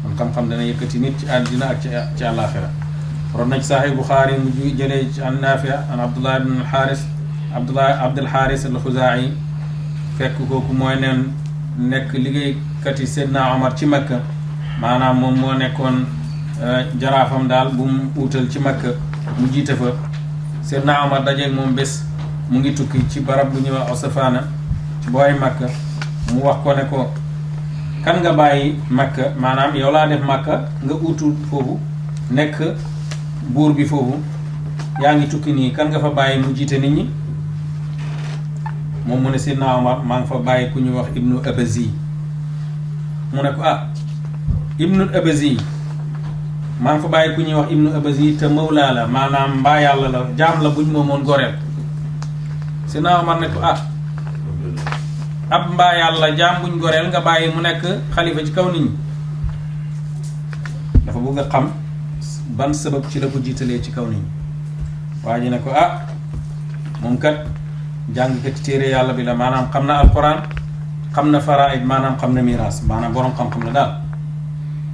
S4: kon xam-xam dana yëkkati nit ci àddina ak ci àllaaxira ron na ci Sahih Bukhari mu jëlee ci an Naafi an Abdullah ibn al-Haris Abdul Haris al-Xuzaa'i fekk kooku mooy neen nekk liggéeykat yi Seydina Omar ci Makka maanaam moom moo nekkoon jaraafam daal bu mu uutal ci Makka mu jiite fa Seydina Omar dajeeg moom bés mu ngi tukki ci barab bu ñuy wax Osafana ci booy Makka mu wax ko ne ko kan nga bàyyi Makka maanaam yow laa def Makka nga uutu foofu nekk buur bi foofu yaa ngi tukki nii kan nga fa bàyyi mu jiite nit ñi moom mu ne Seydina Omar maa ngi fa bàyyi ku ñuy wax Ibnu Abazi mu ne ko Ibnu Abazi maa ngi fa bàyyi ku ñuy wax Ibnu Abazi te mawlaa la maanaam mbaa yàlla la jaam la buñ moomoon goreel Seydina Omar ne ko ab mbaa yàlla jaam buñ goreel nga bàyyi mu nekk xalifa ci kaw nit ñi dafa bëgg a xam ban sabab ci la ko jiitalee ci kaw nit ñi waa ji ne ko moom kat jàngkat téere yàlla bi la maanaam xam na alquran xam na faraid maanaam xam na miraas maanaam borom xam-xam la daal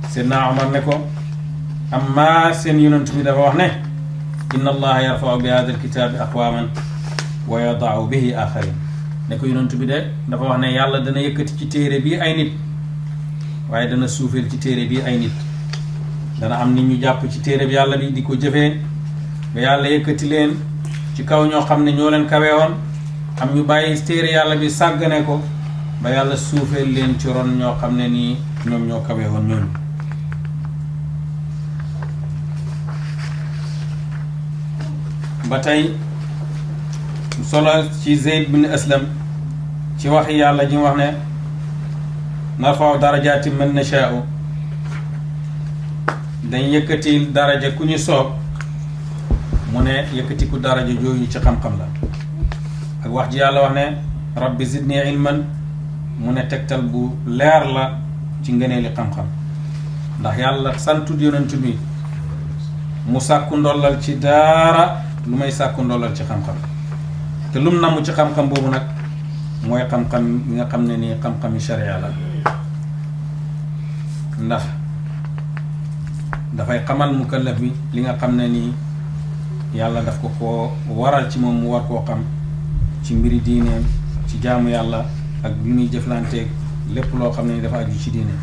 S4: Seydina Omar ne ko amma seen yonent bi dafa wax ne inna allaha yarfau bi hada alkitaabi aqwaman wa yadaau bihi axarin ne ko yonent bi de dafa wax ne yàlla dana yëkkati ci téere bii ay nit waaye dana suufeel ci téere bii ay nit dana am nit ñu jàpp ci téere bi yàlla bi di ko jëfee ba yàlla yëkkati leen ci kaw ñoo xam ne ñoo leen kaweewoon am ñu bàyyi téere yàlla bi sàggane ko ba yàlla suufeel leen ci ron ñoo xam ne nii ñoom ñoo kaweewoon ñooñu ba tey solo ci Zayd bin Aslam ci waxi yàlla ji wax ne narfa'u darajaati man nashaa'u dañ yëkkati daraja ku ñu soob mu ne yëkkati ku daraja jooju ci xam-xam la ak wax ji yàlla wax ne rabbi zidni ilman mu ne tegtal bu leer la ci ngëneeli xam-xam ndax yàlla santut yonent bi mu sàkku ndollal ci daara lu may sàkku ndollal ci xam-xam te lum namm ci xam-xam boobu nag mooy xam-xam yi nga xam ne nii xam-xami sharia la ndax dafay xamal mukallaf bi li nga xam ne nii yàlla daf ko waral ci moom mu war koo xam ci mbiri diineem ci jaamu yàlla ak bi muy jëflanteeg lépp loo xam ne ni dafa aju ci diine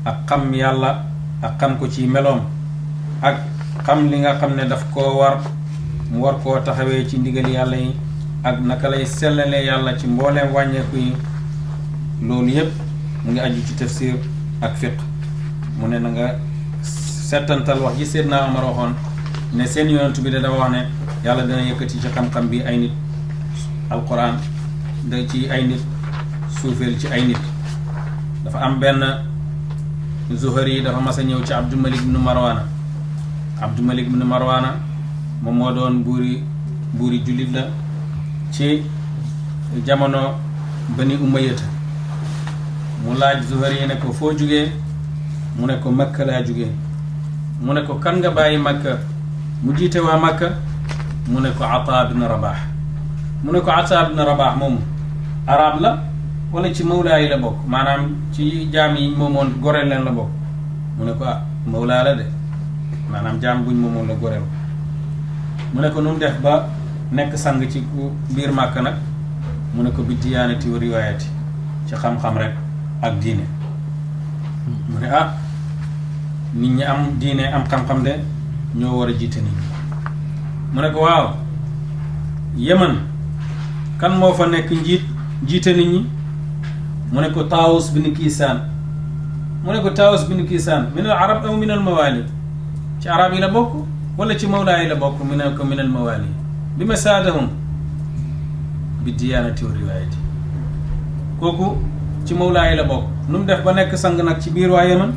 S4: ak xam yàlla ak xam ko ci meloom ak xam li nga xam ne daf koo war mu war koo taxawee ci ndigal yàlla yi ak naka lay sellalee yàlla ci mbooleem wàññeeku yi loolu yépp mu ngi aju ci tafsir ak fiq mu ne na nga settantal wax ji Seydina Omar waxoon ne seen yonent bi de dafa wax ne yàlla dana yëkkati ci xam-xam bi ay nit alquran da ci ay nit suufeel ci ay nit dafa am benn Zuhari yi dafa mas a ñëw ci Abdul Malik ibn Marwana Abdul Malik ibn Marwana moom moo doon buuri jullit la ci jamono Bani Umayyata mu laaj Zuhari yi ne ko foo jugee mu ne ko Makka laa jugee mu ne ko kan nga bàyyi Makka mu jiite waa Makka mu ne ko Ataa ibn Rabaax mu ne ko Ataa ibn Rabaax moomu arab la wala ci mawlaa yi la bokk maanaam ci jaam yi moomoon goreel leen la bokk mu ne ko mawlaa la de maanaam jaam buñ moomoon la goreel mu ne ko nu mu def ba nekk sang ci biir Makka nag mu ne ko bi diyaanati wa riwaayati ci xam-xam rek ak diine mu ne nit ñi am diine am xam-xam de ñoo war a jiite nit ñi mu ne ko waaw Yemen kan moo fa nekk jiite nit ñi mu ne ko Taawus bin Kiisaan mu ne ko Taawus bin Kiisaan min al arab aw min al mawali ci arab yi la bokk wala ci mawlaa yi la bokk mu ne ko min al mawali bi ma saadahum bi diyaanati wa riwaayati kooku ci mawlaa yi la bokk nu mu def ba nekk sang nag ci biir waa Yaman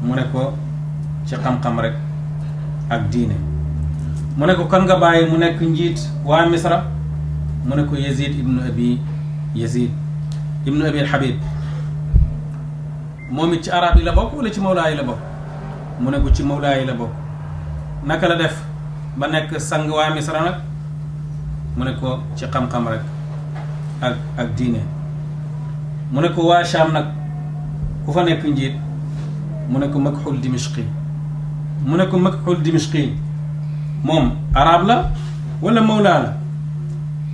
S4: mu ne ko ci xam-xam rek ak diine mu ne ko kan nga bàyyi mu nekk njiit waa Misra mu ne ko Yazid ibnu Abi al-Habib moom it ci arab yi la bokk wala ci mawlaa yi la bokk mu ne ko ci mawlaa yi la bokk naka la def ba nekk sang waa Misra nag mu ne ko ci xam-xam rek ak diine mu ne ko waa Sham nag ku fa nekk njiit mu ne ko Makhul Dimishqi mu ne ko Makhul Dimishqi moom arab la wala mawlaa la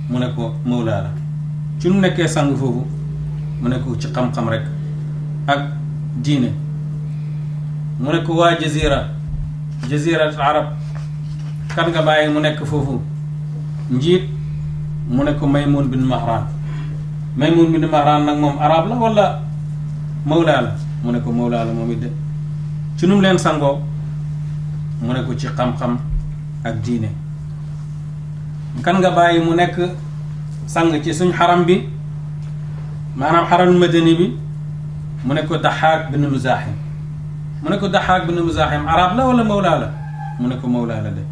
S4: mu ne ko mawlaa la ci nu nekkee sang foofu mu ne ko ci xam-xam rek ak diine mu ne ko waa jaziratul arab kan nga bàyyi mu nekk foofu njiit mu ne ko Maymun bin Mahran nag moom arab la wala mawlaa la mu ne ko mawlaa la moom it de ci nu mu leen sangoo mu ne ko ci xam-xam ak diine kan nga bàyyi mu nekk sang ci suñ xaram bi maanaam xaramul madani bi mu ne ko Daxaak bin Muzaahim mu ne ko Daxaak bin Muzaahim arab la wala mawlaa la mu ne ko mawlaa la de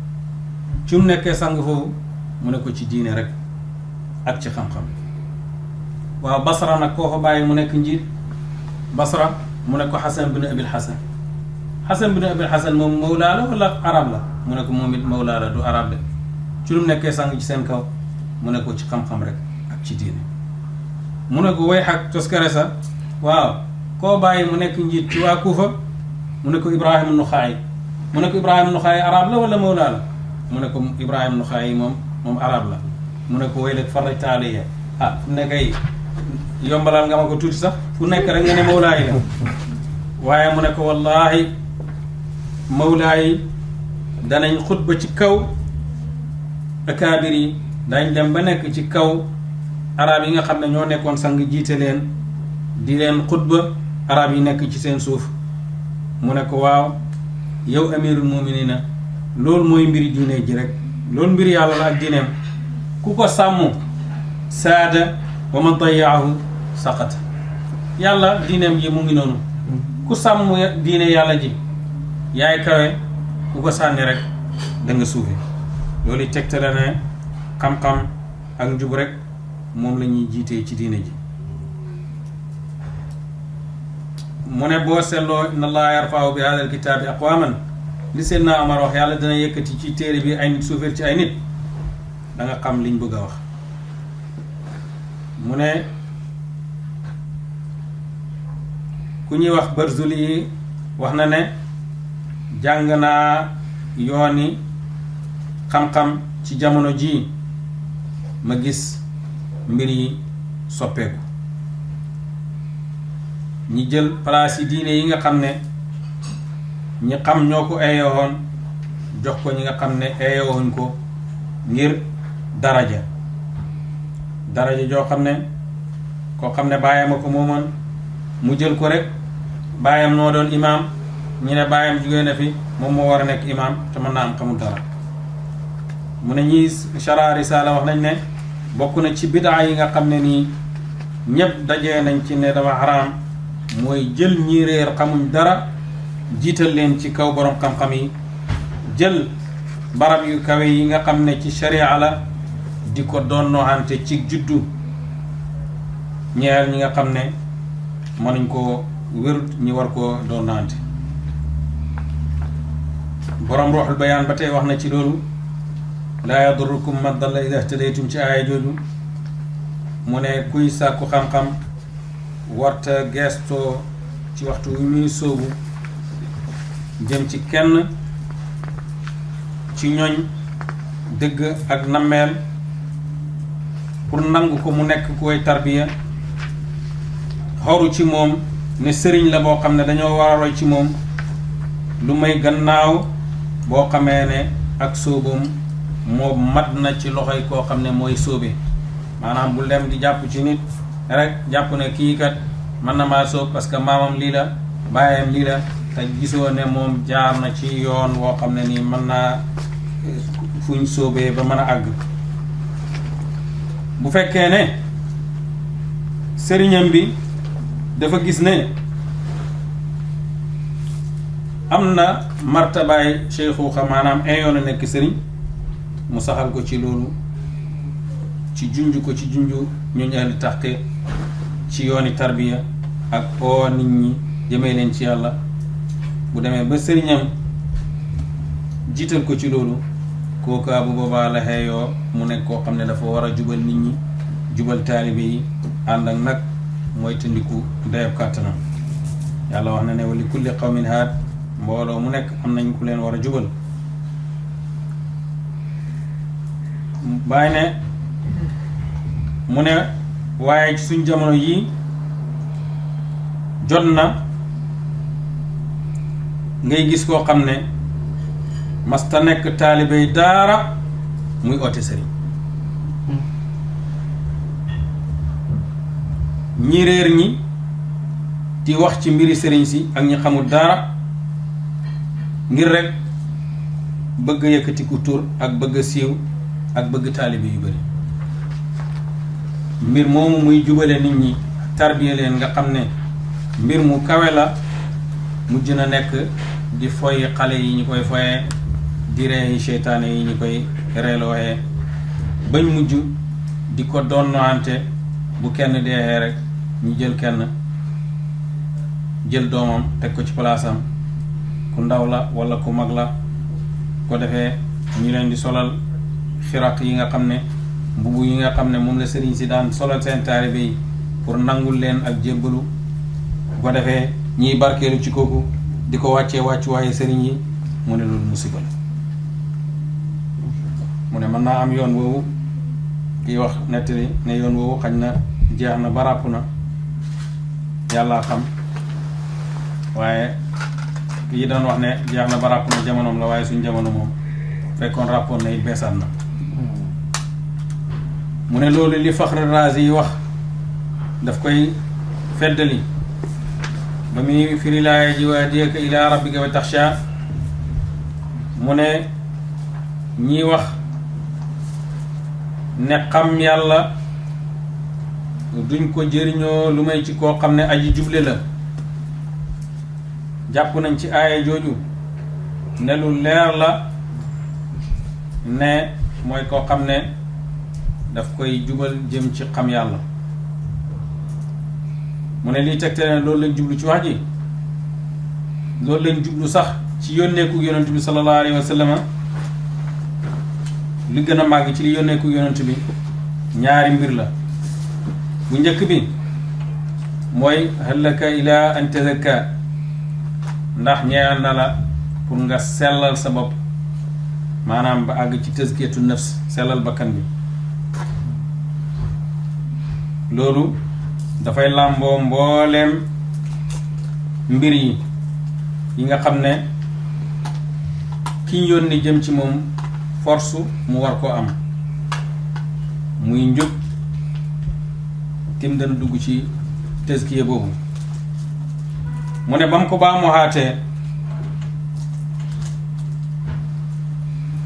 S4: ci mu nekkee sang foofu mu ne ko ci diine rek ak ci xam-xam waaw Basra nag koo fa bàyyi mu nekk njiit Basra mu ne ko Xasan bin Abil Xasan moom mawlaa la wala arab la mu ne ko moom it mawlaa la du arab de ci lu mu nekkee sang ci seen kaw mu ne ko ci xam-xam rek ak ci diine mu ne ko way xak toskare sa waaw koo bàyyi mu nekk njiit ci waa Kuufa mu ne ko Ibrahima Nuxaayi mu ne ko Ibrahima Nuxaayi arab la wala mawlaa la mu ne ko Ibrahima Nuxaayi moom arab la mu ne ko way lag farajta alayya fu nekkay yombalal nga ma ko tuuti sax fu nekk rek nga ne mawlaa yi la waaye mu ne ko wallahi mawlaa yi danañ xutba ci kaw akaabir yi dañ dem ba nekk ci kaw arab yi nga xam ne ñoo nekkoon sang jiite leen di leen xutba arab yi nekk ci seen suuf mu ne ko waaw yow amirul muminina loolu mooy mbiri diine ji rek loolu mbiri yàlla la ak diineem ku ko sàmm saada wa man dayaahu saqata yàlla diineem ji mu ngi noonu ku sàmm diine yàlla ji yaay kawe ku ko sànni rek da nga suufe loolu tegtale ne xam-xam ak njub rek moom la ñuy jiitee ci diine ji mu ne boo seetloo inna allaha yarfa'u bi hada alkitaabi aqwaman li Seydina Omar wax yàlla dana yëkkati ci téere bi ay nit suuféer ci ay nit da nga xam liñ bëgg a wax mu ne ku ñuy wax Barzuli yi wax na ne jàng naa yooni xam-xam ci jamono ji ma gis mbir yi soppeeku ñi jël place yi diine yi nga xam ne ñi xam ñoo ko eeyoon jox ko ñi nga xam ne eeyowuñ ko ngir daraja joo xam ne koo xam ne baayam a ko moomoon mu jël ko rek baayam noo doon imaam ñu ne baayam jugee na fi moom moo war a nekk imaam te mën naa am xamul dara mu ne ñii chara risala wax nañ ne bokk na ci bidaa yi nga xam ne nii ñëpp dajee nañ ci ne dafa xaraam mooy jël ñi réer xamuñ dara jiital leen ci kaw borom xam-xam yi jël barab yu kawe yi nga xam ne ci sharia la di ko doon nooxante ci juddu ñeer ñi nga xam ne mënuñ koo wérut ñi war koo doon nooxante borom Ruuxul Bayaan ba tey wax na ci loolu laa yadurukum man dalla idaa ihtadaytum ci aaya jooju mu ne kuy sàkku xam-xam warta geestoo ci waxtu wi muy sóobu jëm ci kenn ci ñoñ dëgg ak nammeel pour nangu ko mu nekk ku koy tarbiya xoru ci moom ne sëriñ la boo xam ne dañoo war a roy ci moom lu may gannaaw boo xamee ne ak sóobam moo mat na ci loxoy koo xam ne mooy sóobe maanaam bul dem di jàpp ci nit rek jàpp ne kii kat mën na maa sóob parce que maamam lii la baayam lii la te gisoo ne moom jaar na ci yoon woo xam ne nii mën naa fuñ sóobee ba mën a àgg. bu fekkee ne sëriñam bi dafa gis ne am na martabaay cheikhuxa maanaam yoon a nekk sëriñ mu saxal ko ci loolu, ci junj ko ci junju ñu ñaari taxqiq ci yooni tarbiya ak oo nit ñi jëmee leen ci yàlla. bu demee ba sëriñam jiital ko ci loolu, kooka bu boobaa la xeeyoo mu nekk koo xam ne dafa war a jubal nit ñi, jubal taalibe yi, ànd ak nag mooy tëndiku dayab kàttanam. yàlla wax na ne wa li kulli qawmin haad, mbooloo mu nekk am nañ ku leen war a jubal. bàyyi ne mu ne waaye ci suñ jamono yii jot na ngay gis koo xam ne masta nekk taalibey daara muy oote sëriñ. ñi réer ñi di wax ci mbiri sëriñ si ak ñi xamul daara ngir rek bëgg yëkkatiku tur ak bëgg siiw ak bëgg taalibe yu bari. mbir moomu muy jubale nit ñi tarbiya leen nga xam ne mbir mu kawe la, mujj na nekk di foy xale yi ñu koy foyee, di ree seytaane yi ñu koy reelooxee, bañ mujj di ko donnoante. bu kenn deexee rek ñu jël kenn jël doomam teg ko ci palaasam, ku ndaw la walla ku mag la, ko defee ñu leen di solal xiraq yi nga xam ne mbubu yi nga xam ne moom la sëriñ si daan solal seen taalibe yi pour nangul leen ak jébbalu. ko defee ñiy barkeelu ci kooku di ko wàccee wàccuwaaye sëriñ yi. mu ne loolu musiba la. mu ne mën naa am yoon woowu kiy wax nettali ne yoon woowu xañ na jeex na ba ràpp na, yàllaa xam. waaye yi doon wax ne jeex na ba ràpp na jamonoom la, waaye suñ jamono moom fekkoon ràppoon na it beesaat na. mu ne loolu li Faxr Raazi yi wax daf koy feddali ba muy firi laaya ji wahdiyaka ilaa rabbika wa taxsha. mu ne ñiy wax ne xam yàlla duñ ko jëriñoo lu may ci koo xam ne aji juble la, jàpp nañ ci aaya jooju ne lu leer la ne mooy koo xam ne daf koy jubal jëm ci xam yàlla. mu ne lii tegte ne loolu lañ jublu ci wax ji, loolu lañ jublu sax ci yónneeku yonent bi sallallahu alayhi wa sallam. li gën a màgg ci li yónneeku yonent bi ñaari mbir la. bu njëkk bi mooy halaka ila an tazakka, ndax ñeel na la pour nga sellal sa bopp, maanaam ba àgg ci tazkiyatu nafs, sellal bakkan bi. loolu dafay làmboo mbooleem mbir yi nga xam ne ki ñu yónni jëm ci moom force mu war koo am, muy njub tim dana dugg ci tazkiya boobu. mu ne ba mu ko baa mu waxaatee,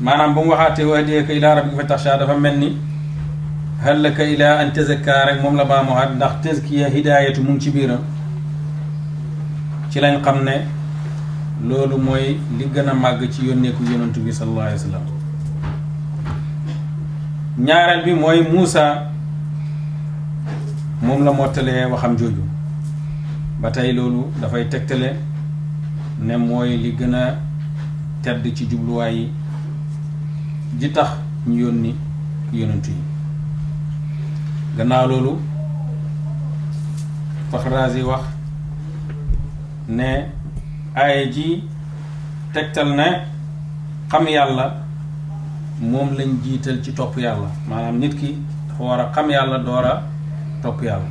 S4: maanaam ba mu waxaatee wahdiyaka ilaa rabbika fataxshaa, dafa mel ni hal laka ilaa an tazakkaa rek moom la baa mu waxaat, ndax tazkiya hidaayatu mu ngi ci biiram. ci lañ xam ne loolu mooy li gën a màgg ci yónneeku yonantu bi sallallahu alayhi wa sallam. ñaareel bi mooy Muusa, moom la mottalee waxam jooju. ba tey loolu dafay tegtale ne mooy li gën a tedd ci jubluwaay yi ji tax ñu yónni yonantu yi. gannaaw loolu Faxr Raazi wax ne aaya ji tegtal ne xam yàlla moom lañ jiital ci topp yàlla, maanaam nit ki dafa war a xam yàlla door a topp yàlla.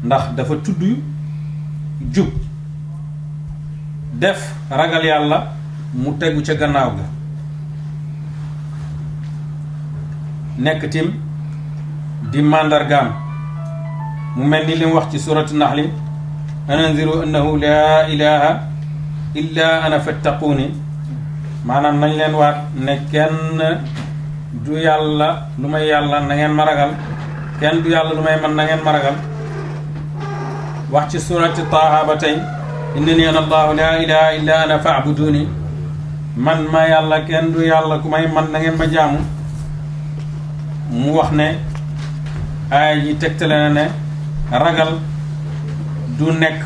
S4: ndax dafa tudd jub, def ragal yàlla mu tegu ca gannaaw ga, nekk tim di màndargaam. mu mel ni li mu wax ci suratu naxli an anziru annahu laa ilaha illa ana fattaquuni maanaam nañ leen waat ne kenn du yàlla lu may yàlla na ngeen ma ragal kenn du yàlla lu may man na ngeen ma ragal wax ci surati Taaha ba tey innani ana allahu laa ilaha illa ana fa'buduni man ma yàlla kenn du yàlla ku may man na ngeen ma jaamu mu wax ne aaya ji tegtale na ne ragal du nekk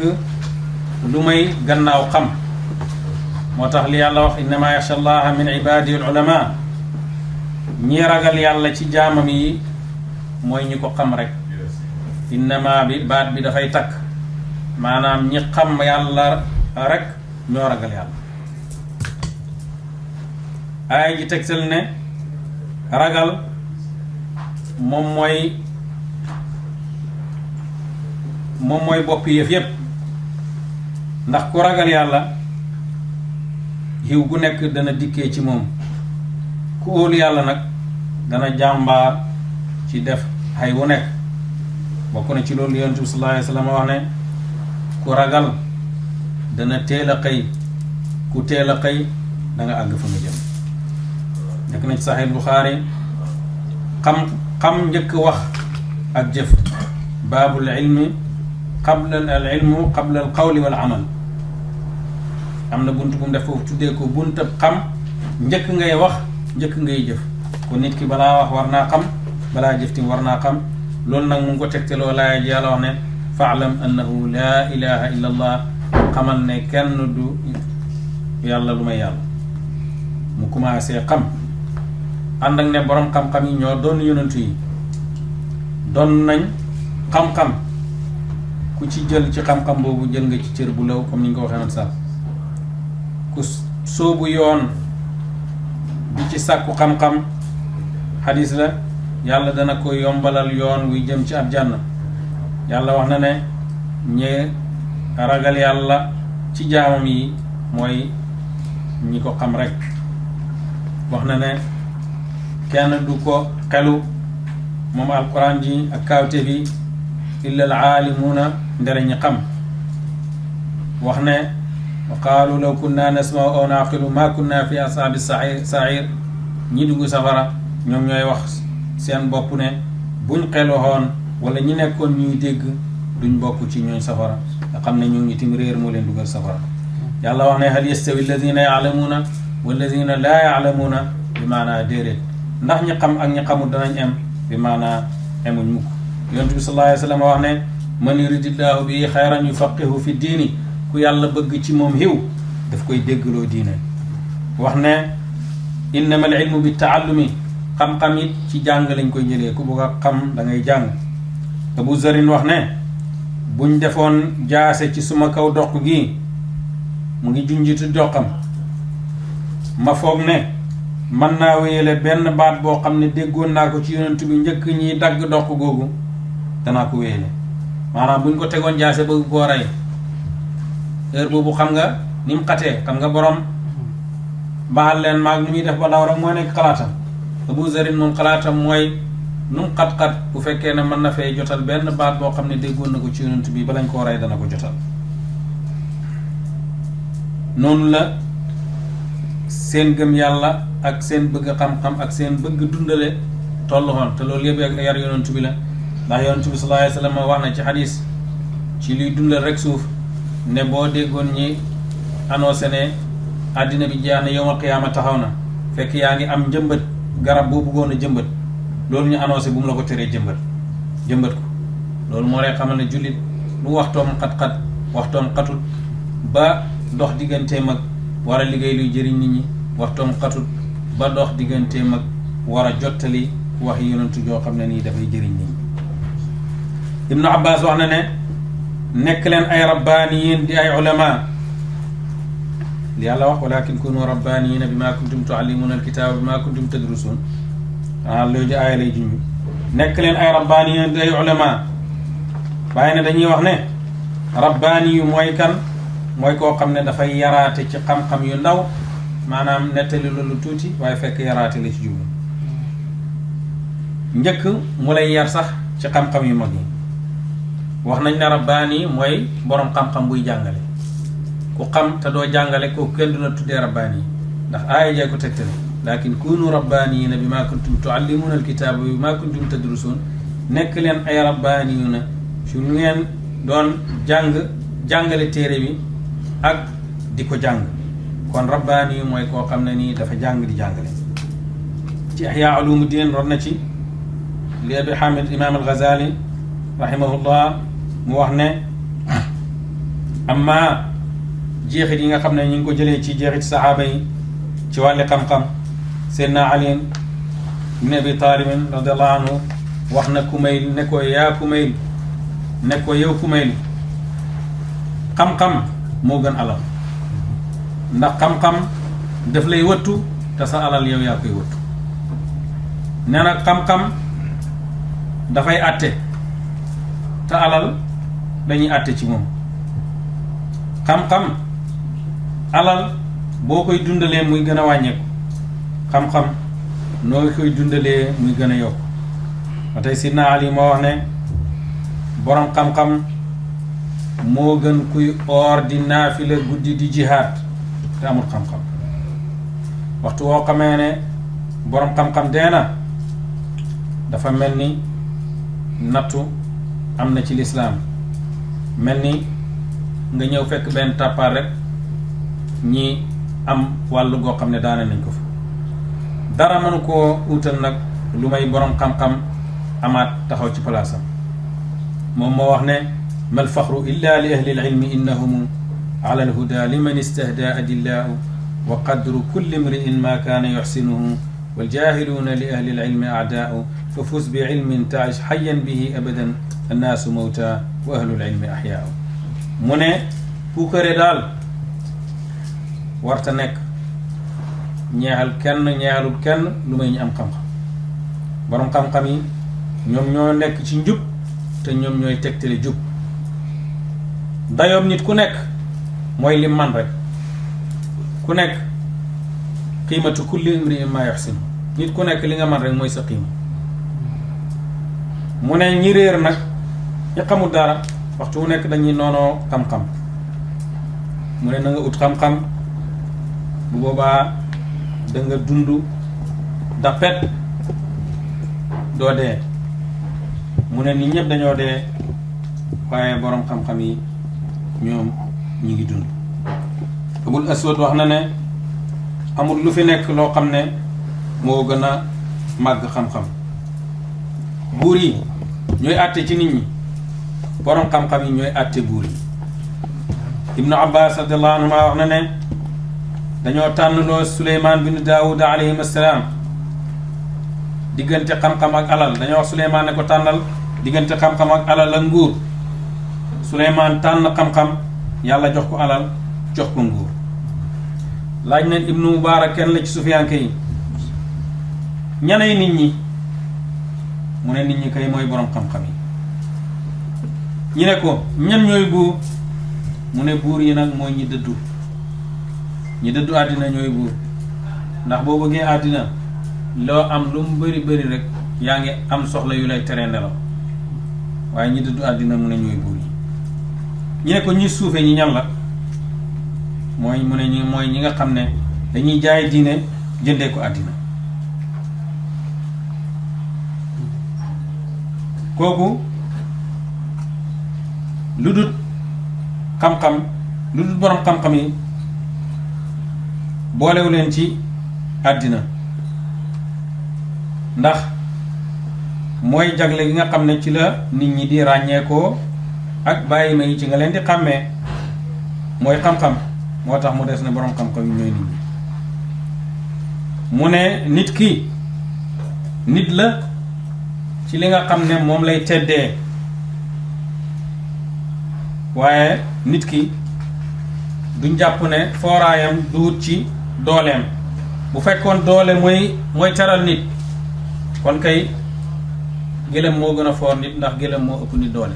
S4: lu may gannaaw xam moo tax li yàlla wax innama yaxsha allaha min ibadihi al ulama ñi ragal yàlla ci jaamam yi mooy ñi ko xam rek innama bi baat bi dafay takk maanaam ñi xam yàlla rek ñoo ragal yàlla aaya ji tegtal ne ragal moom mooy bopp yëf yépp ndax ku ragal yàlla xiw gu nekk dana dikkee ci moom ku óolu yàlla nag dana jàmbaar ci def xay wu nekk bokk na ci loolu yonent bi sallallahu alayhi wa sallam wax ne ku ragal dana teel a xëy ku teel a xëy da nga àgg fa nga jëm nekk na ci Sahih Bukhari xam njëkk wax ak jëf baabul ilmi qabla al ilmu qabla al qawli wal amal am na bunt bu mu def foofu tuddee ko buntab xam njëkk ngay wax njëkk ngay jëf kon nit ki balaa wax war naa xam balaa jëf tim war naa xam loolu nag mu ngi ko tegteloo laaya ji yàlla wax ne fa'lam annahu laa ilaha illa allah xamal ne kenn du yàlla lu may yàlla mu commencé xam ànd ak ne borom xam-xam yi ñoo doon yonentu yi doon nañ xam-xam ku ci jël ci xam-xam boobu jël nga ci cër bu law comme ni ñu ko waxee nag sax ku soobu yoon bi ci sàkku xam-xam xadis la yàlla dana ko yombalal yoon wuy jëm ci ab jànn yàlla wax na ne ñee ragal yàlla ci jaamam yi mooy ñi ko xam rek wax na ne kenn du ko xelu moom alquran ji ak kaawte bi illa al aalimuuna ndere ñi xam wax ne wa qaalu law kunna nasma'u aw naaqilu ma kunna fi ashaabi sa'iir ñi dugg safara ñoom ñooy wax seen bopp ne buñ xeloxoon wala ñi nekkoon ñuy dégg duñ bokk ci ñooñ safara nga xam ne ñoo ngi tim réer moo leen dugal safara yàlla wax ne hal yastawi alladina yaalamuuna walladina laa yaalamuuna bi maanaa déedéet ndax ñi xam ak ñi xamul danañ em bi maanaa emuñ mukk yonent bi sallallahu alayhi wa sallam wax ne man yuridillahu bi xayran yufaqihu fi diini ku yàlla bëgg ci moom xiw daf koy déggloo diine wax ne innama al ilmu bi taallumi xam-xam it ci jàng lañ koy jëlee ku bëgg a xam da ngay jàng Abu Zarin wax ne buñ defoon jaase ci suma kaw doq gi mu ngi junjitu doqam ma foog ne mën naa wéyale benn baat boo xam ne déggoon naa ko ci yonent bi njëkk ñiy dagg doq googu danaa ko wéyale maanaam buñ ko tegoon jaase bëgg koo rey heure boobu xam nga ni mu xatee xam nga borom baal leen maag ni muy def ba daw rek moo nekk xalaatam Abu Zarin moom xalaatam mooy nu mu xat-xat bu fekkee ne mën na fay jotal benn baat boo xam ne déggoon na ko ci yonent bi balañ koo rey dana ko jotal noonu la seen gëm yàlla ak seen bëgg xam-xam ak seen bëgg dundale tollu xoon te loolu yëpp yar yonent bi la ndax yonent bi sallallahu alayhi wa sallam wax na ci xadis ci luy dundal rek suuf ne boo déggoon ñi annoncé ne àddina bi jeex na yawmal qiyaama taxaw na fekk yaa ngi am njëmbat garab boo bëggoon a jëmbat loolu ñu annoncé bu mu la ko teree jëmbat ko loolu moo lay xamal ne jullit lu waxtoom xat-xat waxtoom xatut ba dox digganteem ak war a liggéey luy jëriñ nit ñi waxtoom xatut ba dox digganteem ak war a jottali wax yonentu joo xam ne nii dafay jëriñ nit ñi Ibnu Abbas wax na ne nekk leen ay rabbaaniyin di ay ulama li yàlla wax walakin kunu rabbaaniyiina bima kuntum tuallimuuna alkitaaba bima kuntum tadrusuun loolu di aaya lay junj nekk leen ay rabbaaniyiin di ay ulama waaye ne dañuy wax ne rabbaani yu mooy kan mooy koo xam ne dafay yaraate ci xam-xam yu ndaw maanaam nettali loolu tuuti waaye fekk yaraate la ci jublu njëkk mu lay yar sax ci xam-xam yu mag yi wax nañ ne rabbaani mooy borom xam-xam buy jàngale ku xam te doo jàngale kooku kenn duna tuddee rabbaani ndax aaya jee ko tegtale lakin kunu rabbaaniina bi ma kuntum tuallimuuna alkitaaba bi ma kuntum tadrusuun nekk leen ay rabbaaniyuuna su ngeen doon jàngale téere bi ak di ko jàng kon rabbaani yu mooy koo xam ne nii dafa jàng di jàngale ci Ihyaa Ulumuddin rod na ci li Abi Hamid Imam al-Ghazali rahimahullah mu wax ne amma jeexit yi nga xam ne ñu ngi ko jëlee ci jeexit saxaaba yi ci wàlli xam-xam Seydina Ali ibn Abi Talib radiallahu anhu wax na Kumayl ne ko yaa Kumayl ne ko yow Kumayl xam-xam moo gën alal ndax xam-xam daf lay wëttu te sa alal yow yaa koy wëttu nee na xam-xam dafay àtte te alal dañuy àtte ci moom xam-xam alal boo koy dundalee muy gën a wàññeeku xam-xam noo koy dundalee muy gën a yokk ba tey Sidna Ali moo wax ne borom xam-xam moo gën kuy oor di naafila guddi di jihaad te amul xam-xam waxtu woo xamee ne borom xam-xam dee na dafa mel ni nattu am na ci lislaam mel ni nga ñëw fekk benn tàppaar rek ñi am wàllu goo xam ne daane nañ ko fa dara mënu koo utal nag lu may borom xam-xam amaat taxaw ci palaasam moom moo wax ne mal faxru illa li ahli ilmi innahum ala alhuda liman istahda adillaau wa qadru kulli imri'in ma kaana yuxsinuhu waljahiluuna li ahli ilmi aadaau fa fus bi ilmin taish xayan bihi abadan annaasu mawta wa ahlu ilmi axyaau mu ne puukare daal warta nekk ñeexalul kenn lu may ñu am xam-xam borom xam-xam yi ñoom ñoo nekk ci njub te ñoom ñooy tegtale jub dayoom nit ku nekk mooy lim man rek ku nekk qiimatu kulli imri'in ma yuhsin nit ku nekk li nga man rek mooy sa qiima mu ne ñi réer nag ñi xamul dara waxtu wu nekk dañuy noonoo xam-xam mu ne na nga ut xam-xam bu boobaa da nga dund dapet doo dee mu ne nit ñëpp dañoo dee waaye borom xam-xam yi ñoom ñi ngi dund Abul Aswad wax na ne amul lu fi nekk loo xam ne moo gën a màgg xam-xam buur yi ñooy àtte ci nit ñi borom xam-xam yi ñooy àtte buur yi Ibnu Abbas radiallahu anhu wax na ne dañoo tànnloo Suleymaan bin Daawud alayhim assalaam diggante xam-xam ak alal dañoo wax Suleymaan ne ko tànnal diggante xam-xam ak alal ak nguur Suleymaan tànn xam-xam yàlla jox ko alal jox ko nguur laaj nañ Ibnu Mubaarak kenn la ci sufiyanke yi ñanay nit ñi mu ne nit ñi kay mooy borom xam-xam yi ñi ne ko ñan ñooy buur mu ne buur yi nag mooy ñi dëddu àddina ñooy buur ndax boo bëggee àddina loo am lu mu bëri bëri rek yaa ngi am soxla yu lay tere nelaw waaye ñi dëddu àddina mu ne ñooy buur yi ñi ne ko ñi suufe ñi ñan la mooy mu ne ñi mooy ñi nga xam ne dañuy jaay diine jëndee ko àddina kooku lu dul xam-xam lu dul borom xam-xam yi boolewu leen ci àddina ndax mooy jagle gi nga xam ne ci la nit ñi di ràññeekoo ak bàyyi ma yi ci nga leen di xàmmee mooy xam-xam moo tax mu des ne borom xam-xam yi ñooy nit ñi mu ne nit ki nit la ci li nga xam ne moom lay teddee waaye nit ki duñ jàpp ne fooraayam duut ci dooleem bu fekkoon doole mooy teral nit kon kay gëlëm moo gën a foor nit ndax gëlëm moo ëpp nit doole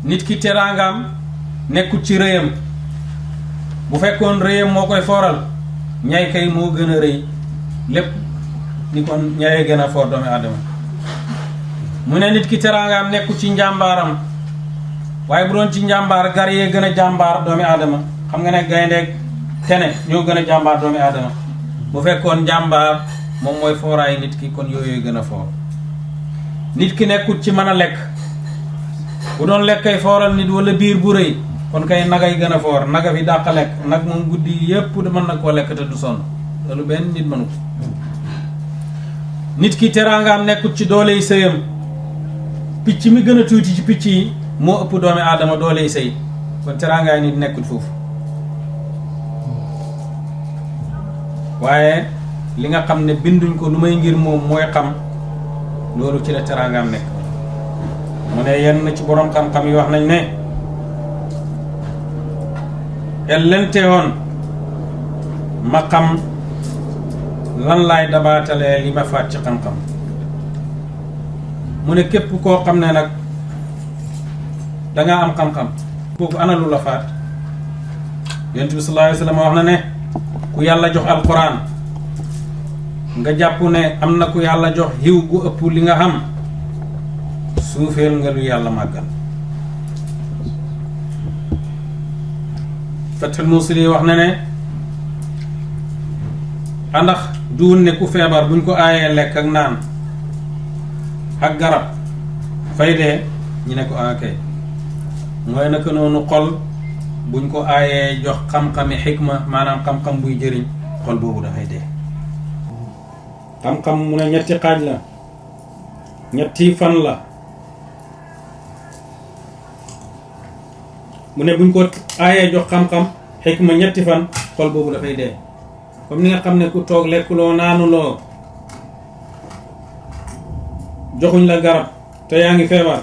S4: nit ki teraangaam nekkut ci rëyam bu fekkoon rëyam moo koy fooral ñay kay moo gën a rëy lépp ni kon ñayee gën a foor doomi aadama mu ne nit ki teraangaam nekku ci njàmbaaram waaye bu doon ci njàmbaar gar yee gën a jàmbaar doomi aadama xam nga ne gayndeeg tene ñoo gën a jàmbaar doomi aadama bu fekkoon njàmbaar moom mooy fooraay nit ki kon yooyu gën a foor nit ki nekkut ci mën a lekk bu doon lekk kay fooral nit wala biir bu rëy kon kay nagay gën a foor naga fi dàq lekk nag moom guddi yépp mën na koo lekk te du sonn loolu benn nit mënu ko nit ki teraangaam nekkut ci dooley sëyam picc mi gën a tuuti ci picc yi moo ëpp doomi aadama dooley sëy kon teraangaay nit nekkut foofu waaye li nga xam ne binduñ ko lu may ngir moom mooy xam loolu ci la teraangaam nekk mu ne yenn ci boroom xam-xam yi wax nañ ne ellente woon ma xam lan laay dabaatalee li ma faat ci xam-xam mu ne képp koo xam ne nag dangaa am xam-xam kooku ana lu la faat yonent bi sallallahu alayhi wa sallam wax na ne ku yàlla jox alquran nga jàpp ne am na ku yàlla jox xiw gu ëpp li nga xam suufeel nga lu yàlla màggal Fathul Musili wax na ne andax duun ne ku feebar buñ ko aayee lekk ak naan ak garab fay dee ñu ne ko akay mooy naka noonu xol buñ ko aayee jox xam-xami xikma maanaam xam-xam buy jëriñ xol boobu dafay dee xam-xam mu ne ñetti xaaj la ñetti fan la mu ne buñ ko aayee jox xam-xam xikma ñetti fan xol boobu dafay dee comme ni nga xam ne ku toog lekkuloo naanuloo joxuñ la garab te yaa ngi feebar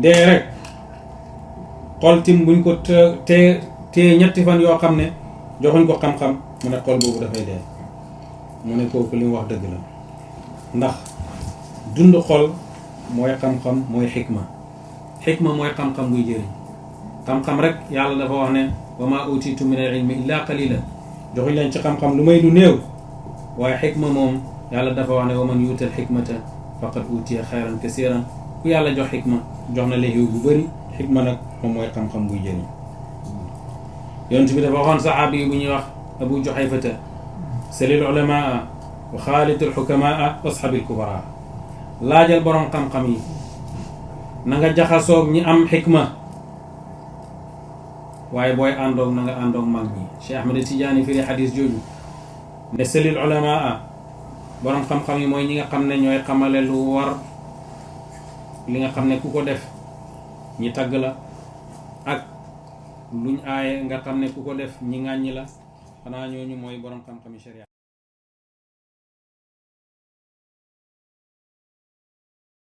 S4: dee rek xol tim buñ ko te ñetti fan yoo xam ne joxuñ ko xam-xam mu ne xol boobu dafay dee mu ne kooku li mu wax dëgg la ndax dund xol mooy xam-xam mooy xikma mooy xam-xam buy jëriñ xam-xam rek yàlla dafa wax ne wa maa utiitu min al ilmi illa qalila joxuñ leen ci xam-xam lu may lu néew waaye xikma moom yàlla dafa wax ne wa man yuutal xikmata faqad utiya xayran kasiran ku yàlla jox xikma jox na la xiw bu bëri xikma nag moom mooy xam-xam buy jëriñ yonent bi dafa waxoon saxaabi yi bu ñuy wax abu juhayfata salil ulamaa wa xaalitul xukamaa wasxabil kubaraa laajal borom xam-xam yi na nga jaxasoog ñi am xikma waaye booy àndoog na nga àndoog mag ñi Cheikh Ahmed Tidiane firi xadis jooju ne salil ulamaa borom xam-xam yi mooy ñi nga xam ne ñooy xamale lu war li nga xam ne ku ko def ñi tagg la ak luñ aaye nga xam ne ku ko def ñi ŋàññi la xanaa ñooñu mooy borom xam-xami sharia